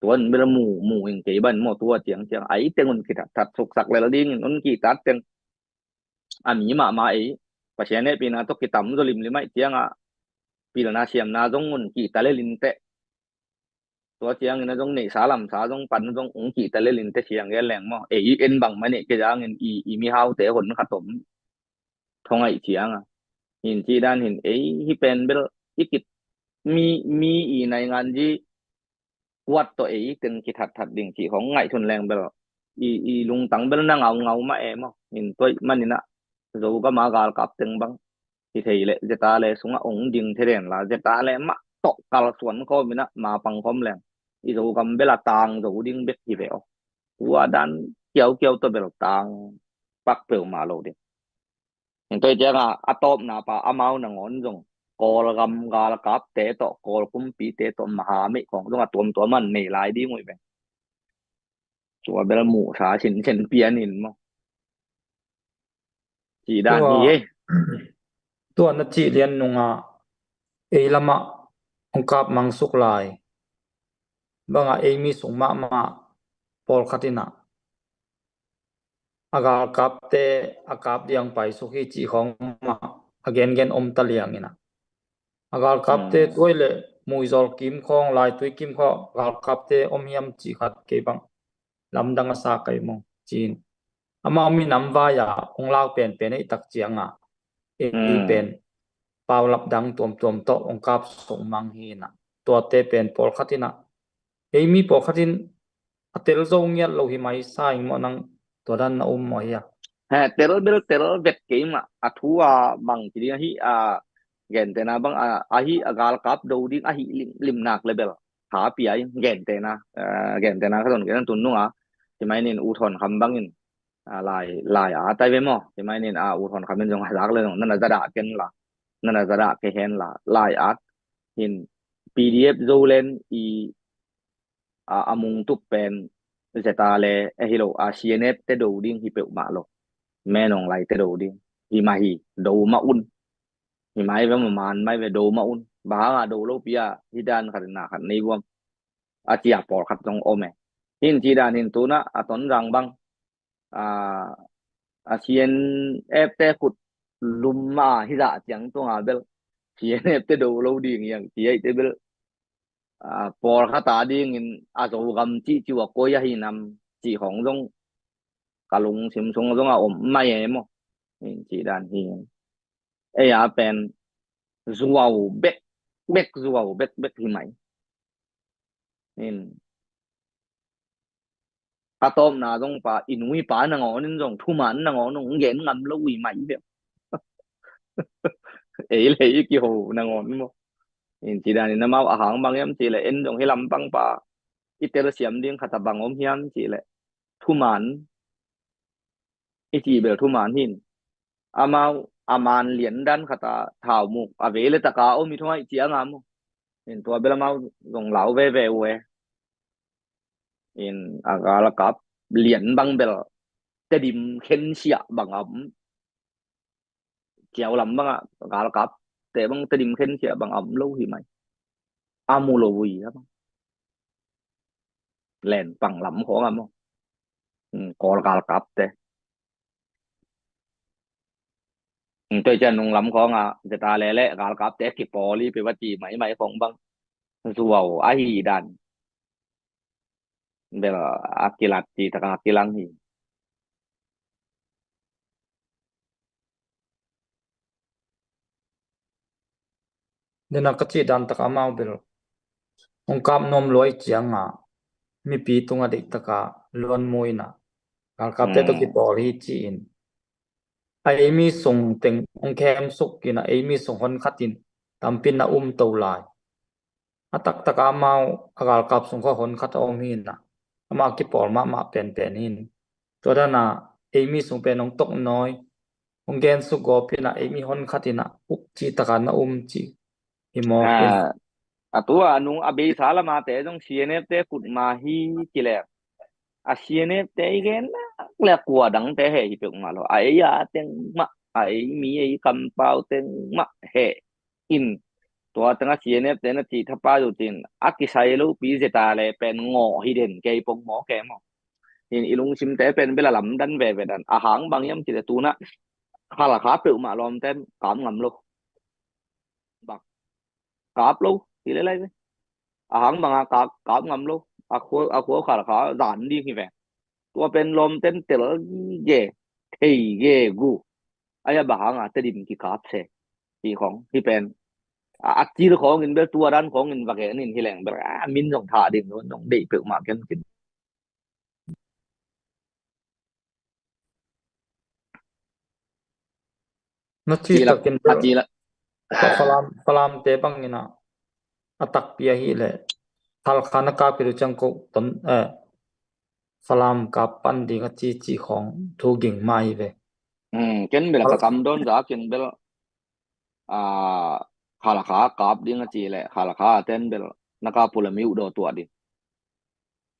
Tuan bel mu, mu in kei ban maw tua ciang ciang a i tengon kithat that suksak lel dingin un kitat teng a mi mahmah ei Pasian hehpihna tawh kitam zaw limlim aih cianga pilna siamna zong un kihta lelin teh. Tua ciangin a zong neihsa lamsa zong pan zong ung kihta lelin teh siang gen leng maw. Ei en bangmah neih kei zangin i, i mihaute hon khat om thong aih cianga hin cih dan hin ei hi pen bel i kit mi, mi i naingan zi kuat tawh ei teng kithatthat ding cih hong ngaihsun leng bel i, i lungtang bel na ngaungau mah e maw. Hin tuaih manin a Zogama galkap teng bang hi thei leh zeta le sungah ong ding thei den la zeta le mah tawh kalsuan khawmin a mapang khawm leng i Zogam bel a tang zo ding bek hi ve aw. Tua dan kiaukiau tawh bel tang pak peuhmah lo ding. Hin tuaih cianga a tawpna pa amau nangawn zong Kawlgam galkapte tawh, Kawl kumpite tawh maha meih khawng zong a tuamtuam an nei lai ding uh hi ve. Tua bel muhsa sinsen pian in maw. Cih dan hi ei. Tua na cih lian nungah ei lamah hong kap mangsuk lai bangah ei mi sung mahmah pawlkhat inah a galkapte a kap diang paisuk hi cih khawng mah a gengen om ta liang inah a galkapte tuai le Muizawl kim khawng, Laitui kim khawng galkapte om hiam cih khat kei bang lamdang a sa kai maw ci-in. Amau minam vai-a hong lau penpen ei tak ciangah ei pen paulap dang tuamtuam tawh hong kap sung mang hi inah tuate pen pawlkhat inah ei mi pawlkhat in a tel zo ngiat lo hi mai sa ing maw, nang tua dan na um maw hi a? He, tel bel tel vet kei mah, a thu a bang ci ding ahi a, gentena bang a, ahi a galkap do ding ahi lim, limnak le bel tha pia in gentena, a, gentena ka zon kei nan tun nunga ci mai nin U Thawn Kham bangin a, lai, lai a tai ve maw ci mai nin a, U Thawn Kham in zong a zak le zong nana zadah ken la, nana zadah ke hen la, lai at hin P D F Zoland i a, a mungtup pen zeta le a hi lo a, C N F te do ding hi peuhmah lo. Menong lai te do ding hi mah hi, do mah un. Hi mai ve maw, man mai ve, do mah un. Bang hanga do lo pi a, hi dan khat na khat nei vuam a cia pawlkhat zong om e. Hin ci dan hin tuna a Tonzang bang a, a C N F te khut lum a hi zah ciang tunga bel C N F te do lo ding hiang ci ai te bel a, pawlkhat a dingin a Zogam cih ciu a koi ahi nam cih khawng zong ka lungsim sung zong a om mai e maw. Ci dan hi. Ei a pen zuau bek bek, zuau bek bek hi mai. In a tawpna zong pa i nu i pa nangawn in zong thuman nangawn hong gen ngam lo i mai ve. Ei le i kiho nangawn maw. In ci dan in amau a hang bang hiam ci le en zong hi lampang pa i telsiam ding khat a bang om hiam ci le thuman i ci bel thuman hin. Amau a man lian dan khat a thaumuk a vei le taka om i thuai ciang a maw. In tua bel amau zong lau veve uh e. In a galkap lian bang bel Tedim khensiah bang a om. Ciau lam bangah galkap te bang Tedim khensiah bang a om lo hi mai. A mu lo uh hi a bang. Len pang lam khawng a maw. Kawl galkap te. Tua cian nung lam khawng a zeta lele galkap te kipawl hi pe va ci mai mai khawng bang. Zuau ahi dan bel a kilat ci taka kilang hi. Dena ka cih dan taka amau bel hong kap nuam luai cianga mipi tunga deih taka luan mu ina galkapte tawh kipawl hi ci-in a ei mi sung teng hong khemsuk ina ei mi sung hon khatin tampin na um to lai. A taktak a amau a galkap sung kha hon khat a om hi ina amau kipawl mahmah penpen hi in tua dana ei mi sung pen hong toknawi hong gensuk gawp ina ei mi hon khat ina uk cih taka na um cih hi mawk in. A tu a nung a beisa lama te zong C N F te kut ma hi ci le a C N F te i gen le kua dang te he hi pek ma lo a ei a teng mah a ei mi ei kampau teng mah he in tua tanga C N F te na cih thapai uh cin a kisai lo pi zeta le pen ngawh hi den kei pong maw ke maw. In i lungsim te pen bela lamdan veve dan a hang bang hiam cih le tuna khalkha peuhmah lawm ten kap ngam lo. Bang kap lo hi le lai ve. A hang banga kap, kap ngam lo. A khua, a khua khalkha zan ding hi ve. Tua pen lawm ten tel ge, thei ge gu. Aya bang hanga Tedim kikap se. Hi khong, hi pen. A, a cil khong in bel tua dan khong in vake nin hi leng bel. A min zong tha ding, zong deih peuhmah ken kin. Na ci takin bel Falam, Falam te bangin a takpi ahi le khalkha na kap kidu ciang ko ton eh Falam kap pan ding a ci ci khong thu ging mah hi ve. Ken bel ka kam don za ken bel a Khalkha kap ding a ci leh Khalkha a ten bel na kap uh leh miuhdaw tuah ding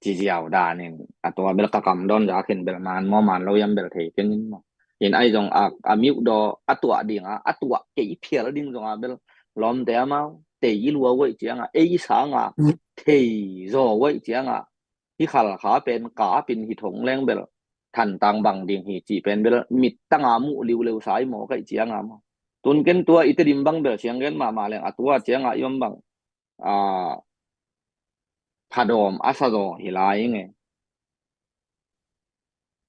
ci ziau danin, a tua bel ka kam dawn za khin bel man maw man lo hiam bel thei keng in maw. In ahi zong a, a miuhdaw a tuah ding a, a tuah kei phial ding zong a bel lawmte amau tei i lua uaih ciang a, ei sanga thei zaw uaih ciang a, hi Khalkha pen kap in hi thong leng bel Thantlang bang ding hi cih pen bel mittang a muh liuleu sa i maw kaih ciang a maw. Tun ken tua i Tedim bang bel siang gen mahmah leng a tua ciang a i om bang a, phadawm a sa zaw hi lai ing e.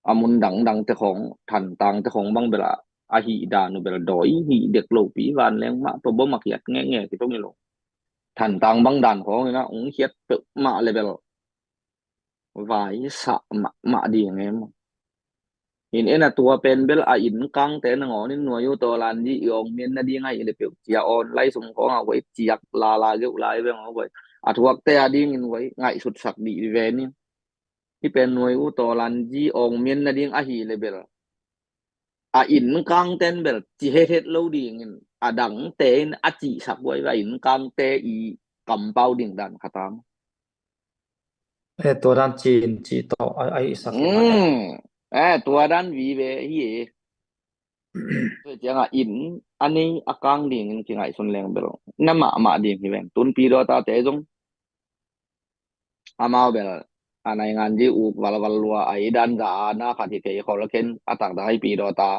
A mun dangdang te khong, Thantlang te khong bang bel a, a hih dan uh bel dawi hih dek lopi van leng mah tua bom a khiat ngenge ti thong hi lo. Thantlang bang dan khong in a ung khiat peuhmah le bel vai sah mahmah ding e maw. In en a tua pen bel a inn kangte nangawn in nuai uh tawlan dih i awng mian nading ahi le peuh cia online sung khawng a huai ciak lala geuh lai veng a huai a thuakte a dingin huai ngaihsutsak dih ve ning. Hi pen nuai uh tawlan dih awng mian nading ahi le bel a inn kangten bel ci hethet lo dingin a dangte in a cihsak huai ve a inn kangte i kampau ding dan khatang. E, tua dan cin ci tawh a, a ihsak hi mah le. Mm. E, tua dan vive hi e. Tua ciang a inn a nei a kang dingin kingaihsun leng bel na mahmah ding hi ven. Tun Pi Dawta te zong amau bel a naingan dih uk valval lua a i dan za a na khat hi kei khol ken a taktak a hi Pi Dawta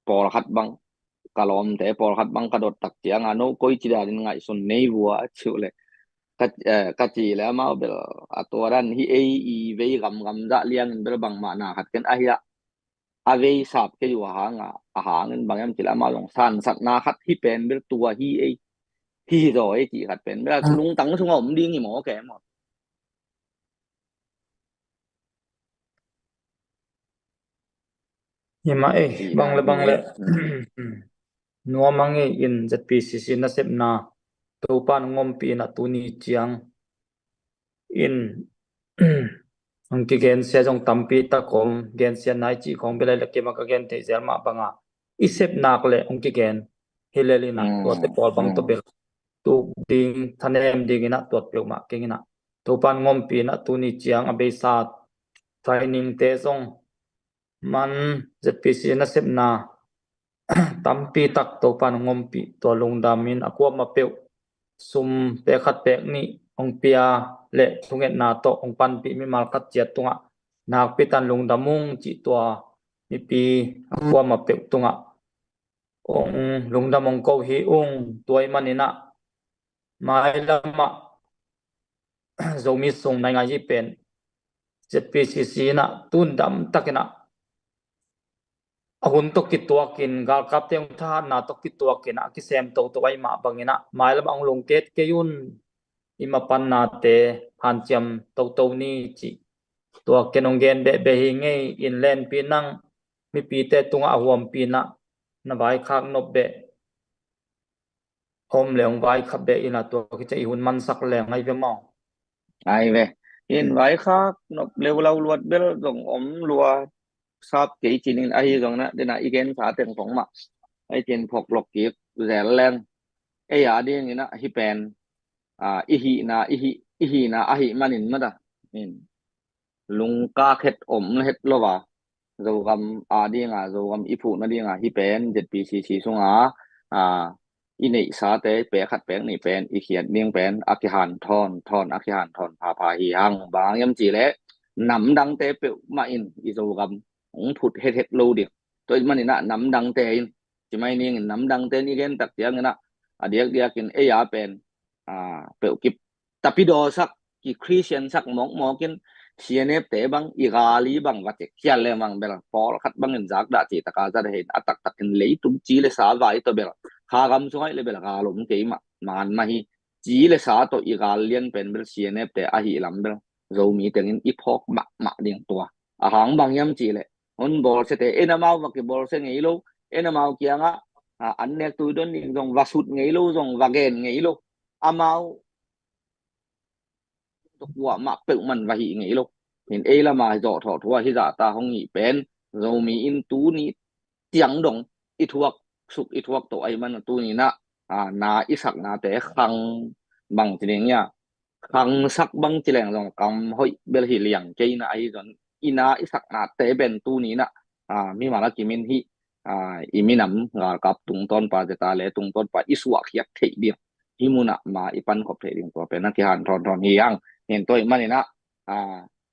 pawlkhat bang ka lawmte pawlkhat bang ka dot tak ciang a no koi ci danin ngaihsun nei vua a ciuh le ka, eh, ka ci le amau bel a tua dan hi ei i vei gamgam zah liangin bel bangmah na khat ken ahi a a vei sap kei uh a hang a, a hangin bang hiam ci le amau zong sansatna khat hi pen bel tua hi ei hi zaw ei cih khat pen bel a lungtang sunga om ding hi maw ke maw. Hi mah ei, bang le bang le. Nuam a ngei in Z P C C nasepna Topan ngompih in a tuni ciang in hong kigensia zong tampi tak om, gensia nai cih khong bel a le kima ka gen thei zel mah banga i sepnak le hong kigen hi lel in a tuate pawl bang tawh bel tuk ding thanem ding in a tuat peuhmah keng in a Topan ngompih in a tuni ciang a beisa training te zong man Z P C nasepna tampi tak Topan hong ompih tua lungdamin a kuamah peuh sum pek khat pek nih hong pia le thungetna tawh hong panpih mimal khat ciat tungah nakpi tan lungdam ung cih tua mipi a kuamah peuh tungah hong lungdam hong ko hi ung. Tua ahih manin ah mailamah Zomi sung naingai hi pen Z P C C in ah tundam takin ah a hun tawh kituakin galkapte hong thahatna tawh kituakin ah a kisem toto ahih mah bangin ah mailamah hong lungket kei un. I mapannate hanciam toto ni cih tua ken hong gen behbeh hi ngei in. Lenpi nang mipite tungah a huampi in ah na vaikhak nop beh om le hong vaikhak beh in ah tua kici i hun mansak leng ahi ve maw? Ahi ve. In vaikhak nop leu lau luat bel zong om lua sap kei cinin ahi zong na dena i gensa teng khong mah ahi cin phawk lok kik zel leng ei a dingin ah hi pen a, i hihna i hih i hihna ahih manin mata in lungkak het om het lo a Zogam a dinga Zogam i phuhna dinga hi pen Z P C C sunga a i neihsate pek khat pek nih pen i khiat ding pen a kihanthawn thawn a kihanthawn phapha hi hang. Bang hiam cih leh namdangte peuhmah in i Zogam hong phut het het lo ding. Tua ahih manin ah namdangte in ci mai ning in namdangte in i gen tak ciangin ah a diakdiakin ei a pen a peuhkip tapidawsak ki Christian sak mawkmawkin C N F te bang i gal i bang va cek khial le mang bel pawlkhat bangin zakdah cih taka zat ahin a taktakin leitung ci le sa vai tawh bel kha gam sungah le bel gal om kei mah man mah hi. Ci le sa tawh i gal lian pen bel C N F te ahi lam bel Zomi tengin i phawk mahmah ding tua. A hang bang hiam cih leh hun bawlsiate en amau va kibawlsia ngei lo, en amau kiangah a, an nek tui don ding zong va sut ngei lo, zong va gen ngei lo. Amau kuamah peuhmah va hih ngei lo. Hin ei lama zawh thawh thu a hi zahta hong hih pen Zomi in tuni tiang dong i thuak suk i thuak tawh ahih man tuni in ah a, na i saknate khang bang ci ding ia, khangsak bang ci leng zong kam hoih bel hi liang kei na ahi zong, i na i saknate pen tuni na, a, mimal a kimin hi, a, i minam galkap tungtawn pa zeta le tungtawn pa i suahkhiat theih ding, hi munah ma i pankhop theih ding tua pen a kihan thawn thawn hi hang. Hin tua ih maninah, a,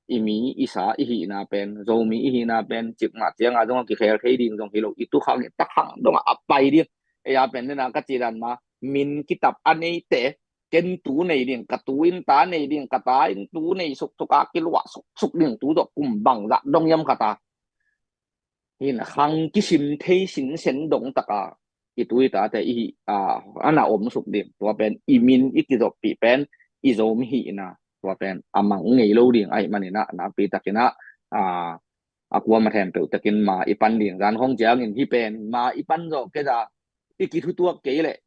i mi i sa i hihna pen, Zomi i hihna pen, cikmah cianga zong a kikhel thei ding zong hi lo, i tukhang i takhang dongah a pai ding. Ei a pen nena ka cidan ma, min kitap a neite, ken tu nei ding, ka tu in ta nei ding, ka ta in tu nei suksuk a kiluah suksuk ding, tu dok kum bangzah dong hiam khat a. Hin khang kisim thei sinsen dong taka i tu i tate i hih, a, ana om suk ding. Tua pen i min i kizoppih pen i Zomi hihna, tua pen a mang ngei lo ding ahi maninah, nakpi takinah, a, a kuama thempeuh takin ma i pan ding zan khong ciangin hi pen ma i pan zawh kei a, i kithutuak kei leh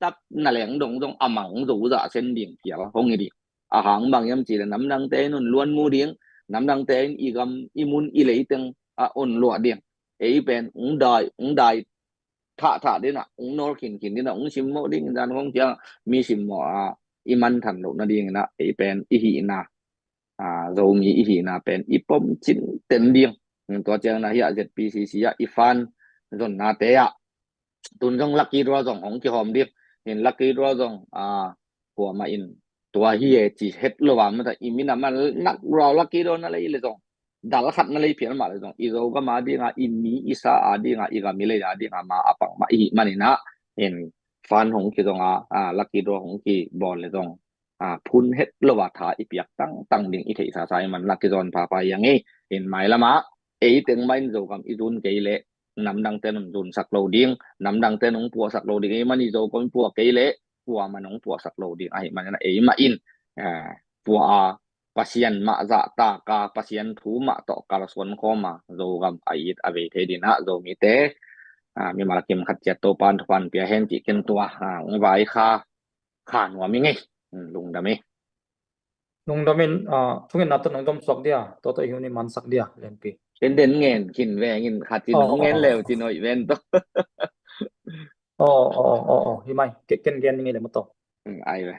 tap na leng dong zong a mang zo zah sen ding phial hong hi ding. A hang bang hiam cih leh namdangte in un luan mu ding, namdangte in i gam i mun i leiteng a un luah ding. Ei pen ung dai, ung dai thah thah dinah, ung nawl khin khin dinah, ung simmawh ding in zan khong ciang mi simmawh a i manthan loh nadinginah ei pen i hihna, a, Zomi i hihna pen i pom cinten ding. Tua ciangin ah hiah Z P C C ah i fan zonnate ah tun zong lucky draw zong hong kihawm ding. Hin lucky draw zong, a, kuamah in tua hi e ci het lo a, mata i minam a lucky draw na lei le zong, dal khat na lei phial mah le zong, i Zogam a dinga, i mi i sa a dinga, i gam i lei a dinga ma a pang mah i hih maninah, hin fan hong kizong a, a, lucky draw hong kibawl le zong, a, phun het lo a tha i piak tangtang ding i theihsa sa i man lucky draw pha pha i a ngei. Hin mailamah ei teng mah in Zogam i zun kei leh namdangte in hong zunsak lo ding, namdangte in hong puahsak lo ding, ei mah in Zogam i puah kei leh kuamah in hong puahsak lo ding ahi maninah ei mah in, a, puah a, Pasian mah zahtak a, Pasian thu mah tawh kalsuan khawm a, Zogam a it a vei thei dinah Zomite, a, mimal a kim khat ciat Topan thupha pia hen cih ken tua, a, hong vai kha, kha nuam i ngei. Hmm, lungdam i. Lungdam in, a, thungetna tawh nong dom suak dia, tua tawh i hun i mansak dia, Lenpi. Tenden ngen khin vengin khat in hong ngen leu cin hoih ven tawh. Aw, aw, aw, aw, hi mai, ke-, ken gen ngei le maw tawh. Hmm, ai ve.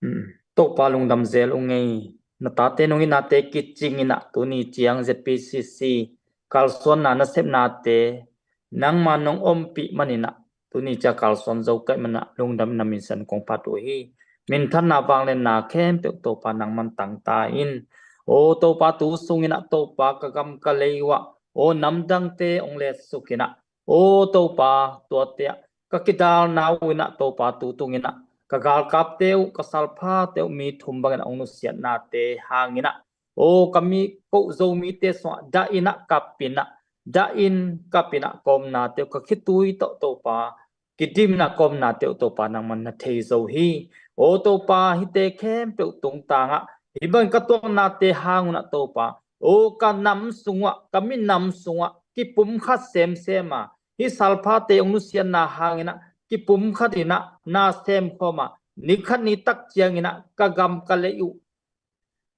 Hmm. Topa lungdam zel ung ei, na tate nong innate kicing innah tuni ciang Z P C C kalsuanna nasepnate nangma nong ompih maninah tuni ciang kalsuan zo kaih manah lungdam in na minsan kong phat uh hi. Minthanna vanglianna khempeuh Topa nangman tangta in. Aw Topa tu sunginah Topa ka gam ka lei uh ah, aw namdangte hong letsuk innah, aw Topa tuate ah ka kidalna uh innah Topa tu tunginah ka galkapte uh, ka salphate uh mi thum bangin hong nusiatnate hanginah, aw ka mi ko Zomite sungah dah innah kap innah, dah in kap innah ka omnate uh ka khitui tawh Topa kidim innah ka omnate uh Topa nangman na thei zo hi. Aw Topa hihte khempeuh tungtangah hih bangin ka tuaknate hang unah Topa, aw ka nam sungah, ka minam sungah kipumkhat semsem a, hih salphate hong nusiatna hanginah kipumkhat innah na semkhawm a, nikhat nitak cianginah ka gam ka lei uh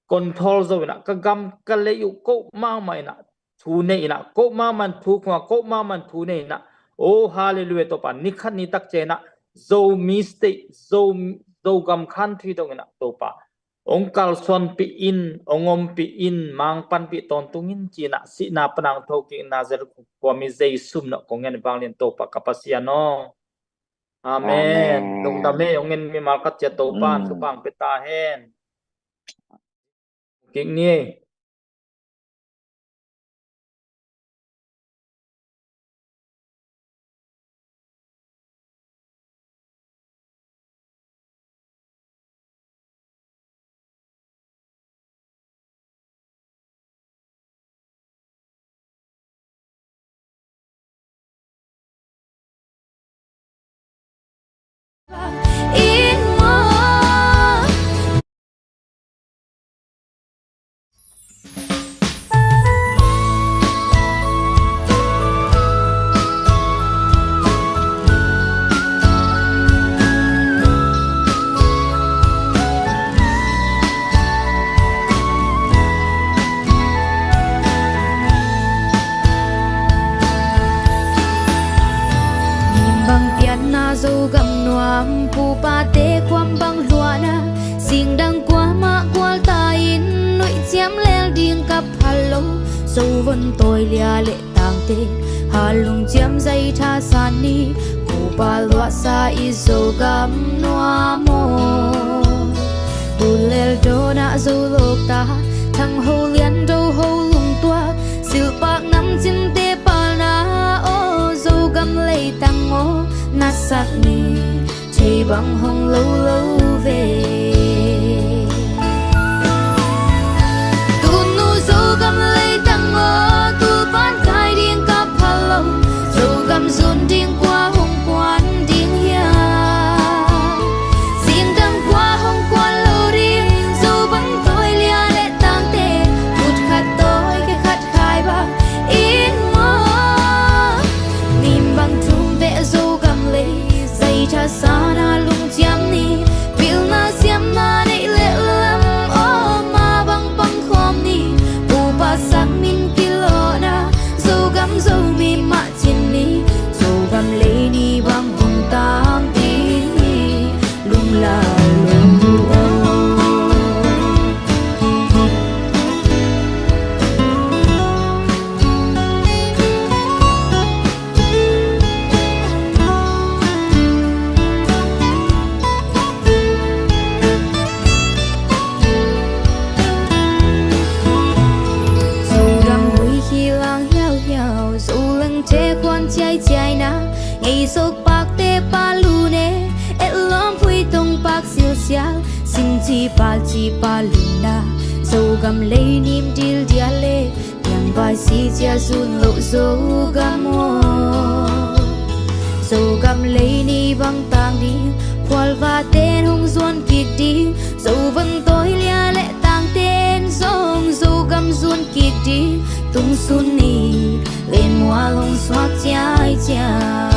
control zo innah, ka gam ka lei uh ko mahmah innah thu nei innah, ko mahmah thu khong a, ko mahmah thu nei innah, aw halleluiah Topa, nikhat nitak cianginah Zomi state, Zo, Zogam country donginah Topa hong kalsuanpih in, hong ompih in, mangpanpih tawntungin cinah sihna panang thokikna zel khuami Jesu min tawh kong ngen vanglian Topa ka Pasian aw. Amen. Amen. Lungdam e, hong ngen mimal khat ciat Topan thupha pia ta hen. Kik ni e. Bang pianna Zogam nuam pupate khuam bang luahna, singdang kuamah gualta in nuihciam lel ding ka phal lo. Zo von tawi lia le tangte, hal lungciam zaitha san ni, pupa luahsa i Zogam nuam aw. Tulel dawnah Zolawkta, Thangho lian Doho lungtuak, silhpak namcinte palna aw, Zogam leitang aw, na sak ni, thei bang hong lo lo ve. Tunu Zogam leitang aw, tulpan kai ding ka phal lo. Zogam zun ding kua hong kuan ding hiam? Singdang kua hong kuan lo ding? Zo bang tawi lia le tangte, khut khat tawi khe khat khai bang in maw? Nim bang thum beh Zogam lei, zaitha sana lungciam ni, pilna siamna neih le lam aw, ma bang pang khawm ni, pupa sak min kilawhna, Zogam Zomi mah cin ni, Zogam lei ni bang hong tang ding ni, lunglai lo aw. Zodam hui khi lang hiauhiau, Zoleng te khuan ciaiciaina, ngei sok pakte pa lune, etlawm phui tong pak silsial, singci palci pa luna, Zogam lei nim dil dia le, piangvai si cia zun loh Zogam aw. Zogam lei ni bang tang ding, phualvaten hong zuan kik ding, Zo von tawi lia le tangten zong Zogam zuan kik ding, tungsun ni lenmual hong suak ciaiciai.